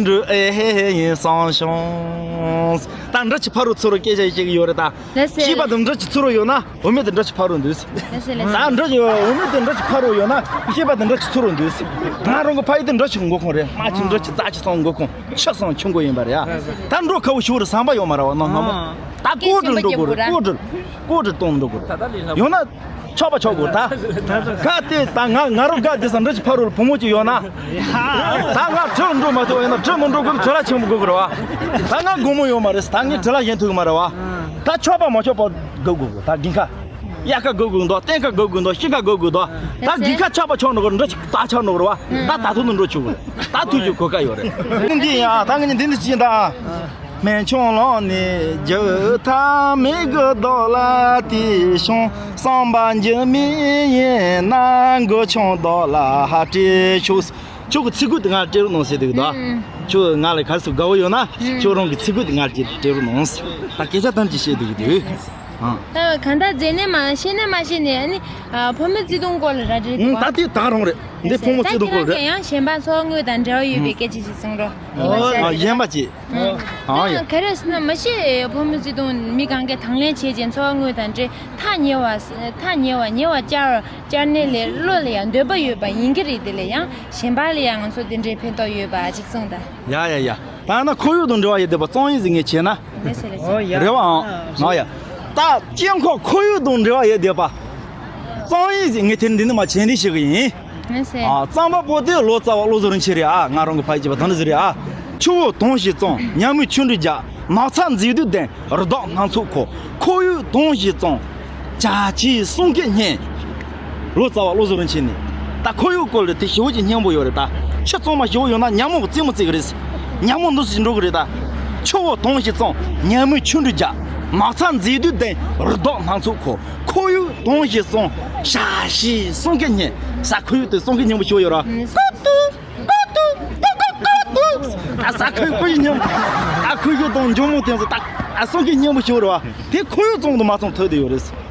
འབྲུག་ཨེ་ཡིན་བསམ་བྱུང་། ད་འདྲ་ཅིག་ཕ་རོལ་ཚུ་རོ་སྐད་ཆ་བཤད་གི་ཡོད་རེད་ད། ལགས་སེ། སྐྱེས་པ་དང་འདྲ་ཅིག་ཚུ་རོ་ཡོད་ན་འོ་མེ་དང་འདྲ་ཅིག་ཕ་རོལ་འདུག་ལགས་སེ་ལགས་སེ། ད་འདྲ་ཅིག་འོ་མེ་དང་འདྲ་ཅིག་ཕ་རོལ་ཡོད་ན་སྐྱེས་པ་དང་འདྲ་ཅིག་ཚུ་རོ་འདུག་ང་རང་གི་ཕ་ཡུལ་དེ་འདྲ་ཅིག་མགོ་ཁུངས་རེད། དམག་ཅིག་འདྲ་ཅིག་རྩ་ཅིག་སོང་མགོ་ཁུངས་ཆུ་སོང་ཆུ་མགོ་ཡིན་པ་རེད་ཡ། ད་འགྲོ་ཁ་བོ་ཞུ་རེད། བསམ་པ་ཡོད་མ་རེད་བ། ནང་སྔ་མོ་ད་ལྐོག་འདྲི་འགྲོ་དགོས་རེད། ལྐོག་འདྲི་ལྐོག་འདྲི་གཏོང་འགྲོ་དགོས་རེད། ཡང་ན་ཆོག་པ་ཆོག་དགོས་ད། ག་དེ་ད་ང་ང་རང་ག་དེ་ས་འདྲ་ཅིག་ཕ་རོལ་བུ་མོ་ཅིག་ཡོད་ན། ད་ང་ཁྲིར་འགྲོ་མ་ཐུབ་ཡིན་ན་ཁྲིར་མི་འགྲོ་དགོས་ཁྲི་ལ་ཆེན་པོ་དགོས་ཀྱི་རེད་བ། ད་ང་དགོང་མོ་ཡོད་མ་རེད། ད་ངས་ཁྲི་ལ་ཡན་ཐུག་གི་མ་རེད་བ། ད་ཆོག་པ་མ་ཆོག་པ་དགོས་དགོས་ད་དགུན་ཁ། དབྱར་ཁ་དགོས་དགོས་འདུག་སྟོན་ཁ་དགོས་དགོས་འདུག་སྤྱིལ་ཁ་དགོས་དགོས་འདུག་ད་དགུན་ཁ་ཆོག་པ་ཆོག་འགྲོ་གི་འདྲ་ཅིག་ད་ཆོག་འགྲོ་གི་རེད་བ། ད་ད་ཐུག་ནས་འགྲོ་ཆོག་གི་རེད། ད་ཐུག་རྒྱུ་གོ་སྐབས་ཡོད་རེད། འདི་ཡིན་ཡ། ད་ངས་འདི་འདི་ཅིག་ད། སྨན་ཆུང་ལོང་ནས་རྒྱུ་ཐ་མི་དགོས་མདོག་ལ་དེ་བྱུང་། བསམ་པ་འགྱུར་མེད་ཡིན་ན། མགོ་ཆུང་མདོག་ལ་ཧ་སྤྲད་ཆོག་ཁྱོད་ཀྱི་ཚིག་གུ་དེ་ང་སྤྲད་རོགས་གནང་ཟེར་འདུག་ད། ཁྱོད་ང་ལ་ག་རེ་ཟེར་དགའ་བོ་ཡོད་ན་ཁྱོད་རང་གི་ཚིག་གུ་དེ་ང་སྤྲད་རོགས་གནང་། ད་སྐད་ཆ་ཐམས་ཅད་བཤད་འདུག་གི་འདུག་ཨ། ད་གང་ལྟར་མཛེས་ནས་མ་ཤེས་ནས་མ་ཤེས་ནས་ཨ་ནི་ཕོ་མོའི་བརྩེ་དུང་སྐོར་ལ་ར་འདྲི་འདུག་ད་དེ་ད་རང་རེད། འདི་ཕོ་མོ་བརྩེ་དུང་སྐོར་རེད། ད་ཁྱེད་རང་གིས་ཡང་གཞན་པ་འཚོ་བ་དངོས་དང་འབྲེལ་བ་ཡོད་པའི་སྐད་ཆ་ཞིག་གསུང་རོགས། ཨ། གཞན་པ་ཅིག་ཨ། ཡ། ག་རེ་ཟེར་ན་མ་ཤེས། ཕོ་མོའི་བརྩེ་དུང་མི་གང་གས་དང་ལེན་བྱེད་ཅིང་འཚོ་བ་དངོས་དང་འབྲེལ་ཐག་ཉེ་བ་ཐག་ཉེ་བ་ཉེ་བ་བཅར་བཅར་ནས་ལས་བློ་ལ་ཡང་འདོད་པ་ཡོད་པ་ཡིན་གྱི་རེད། དེ་ལས་ཡང་གཞན་པ་ལ་ཡང་ང་ཚོ་དེ་འདྲའི་ཕན་ཐོགས་ཡོད་པ་ཅིག་གསུངས་དང་། ཡ་ཡ་ཡ། ད་ན་ཁོར་ཡུག་དང་འབྲེལ་བ་ཡོད་བསྡད་པ་རྩོམ་ཡིག་ཟིག་ངས་བྱས་ན། ལགས་སེ་ལགས་སེ། ཨོ་ཡ། རེད་བའང་། ཨོ་ཡ། ད་དཀྱིལ་འཁོར་ཁོར་ཡུག་དང་འབྲེལ་བ་ཡོད་བསྡད་པ། རྩོམ་ཡིག་ཟིག་ངས་དེ་འདི་ནི་མ་བྱས་འདི་ཞིག་ཡིན། ལགས་སེ། ཨ། རྩོམ་པ་པོ་དེ་ལོ་ཙཱ་བ་བློ་བཟང་རིན་ཆེན་རེད་ཨ། ང་རང་གི་ཕ་ཡུལ་སྐྱེས་པ་དང་འདི་ཟིག་རེད་ཨ། ཆུ་བོ་དྭངས་ཤིང་གཙང་། ཉ་མོས་ཆུ་འབྲུག་རྒྱག་ནགས་ཚལ་མཛེས་སྡུག་ལྡན། རི་དྭགས་སྣ་ཚོགས་འཁོར། ཁོར་ཡུག་དྭངས་ཤིང་གཙང་། བྱ་བྱིའུ་གསུང་སྐད་སྙན། ལོ་ཙཱ་བ་བློ་བཟང་རིན་ཆེན་ནས། ད་ཁོར་ཡུག་སྐོར་ལ་དེ་ཞེ་པོ་ཅིག་སྙན་པོ་ཡོད་རེད་ད། ཆུ་གཙང་མ་ཞེ་པོ་ཡོད་ན་ཉ་མོ་གི་རྩེད་མོ་རྩེ་གི་རེད། ཉ་མོ་འདུག་སེ་འགྲོ་གི་རེད་ད། ཆུ་བོ་དྭངས་ཤིང་གཙང་། ཉ་མོས་ཆུ་འབྲུག་རྒྱག་ནགས་ཚལ་མཛེས་སྡུག་ལྡན། རི་དྭགས་སྣ་ཚོགས་འཁོར། ཁོར་ཡུག་དྭངས་ཤིང་གཙང་། བྱ་བྱིའུ་གསུང་སྐད་སྙན། ས་ཁོར་ཡུག་དེ་གསུང་སྐད་སྙན་པོ་ཞེ་པོ་ཡོད་རེད། ཀོ་ཏུ། ཀོ་ཏུ། ཀོ་ཀོ་ཀོ་ཏུ། ད་ས་ཁོར་ཡུག་ཀོ་ཡི་སྙན་པོ། ད་ཁོར་ཡུག་དང་འཇོལ་མོ་དེ་ཚོ་ད་གསུང་སྐད་སྙན་པོ་ཞེ་པོ་རེད་བ། དེ་ཁོར་ཡུག་གཙང་དུ་མ་གཙང་ཐུག་བསྡད་ཡོད་རེད།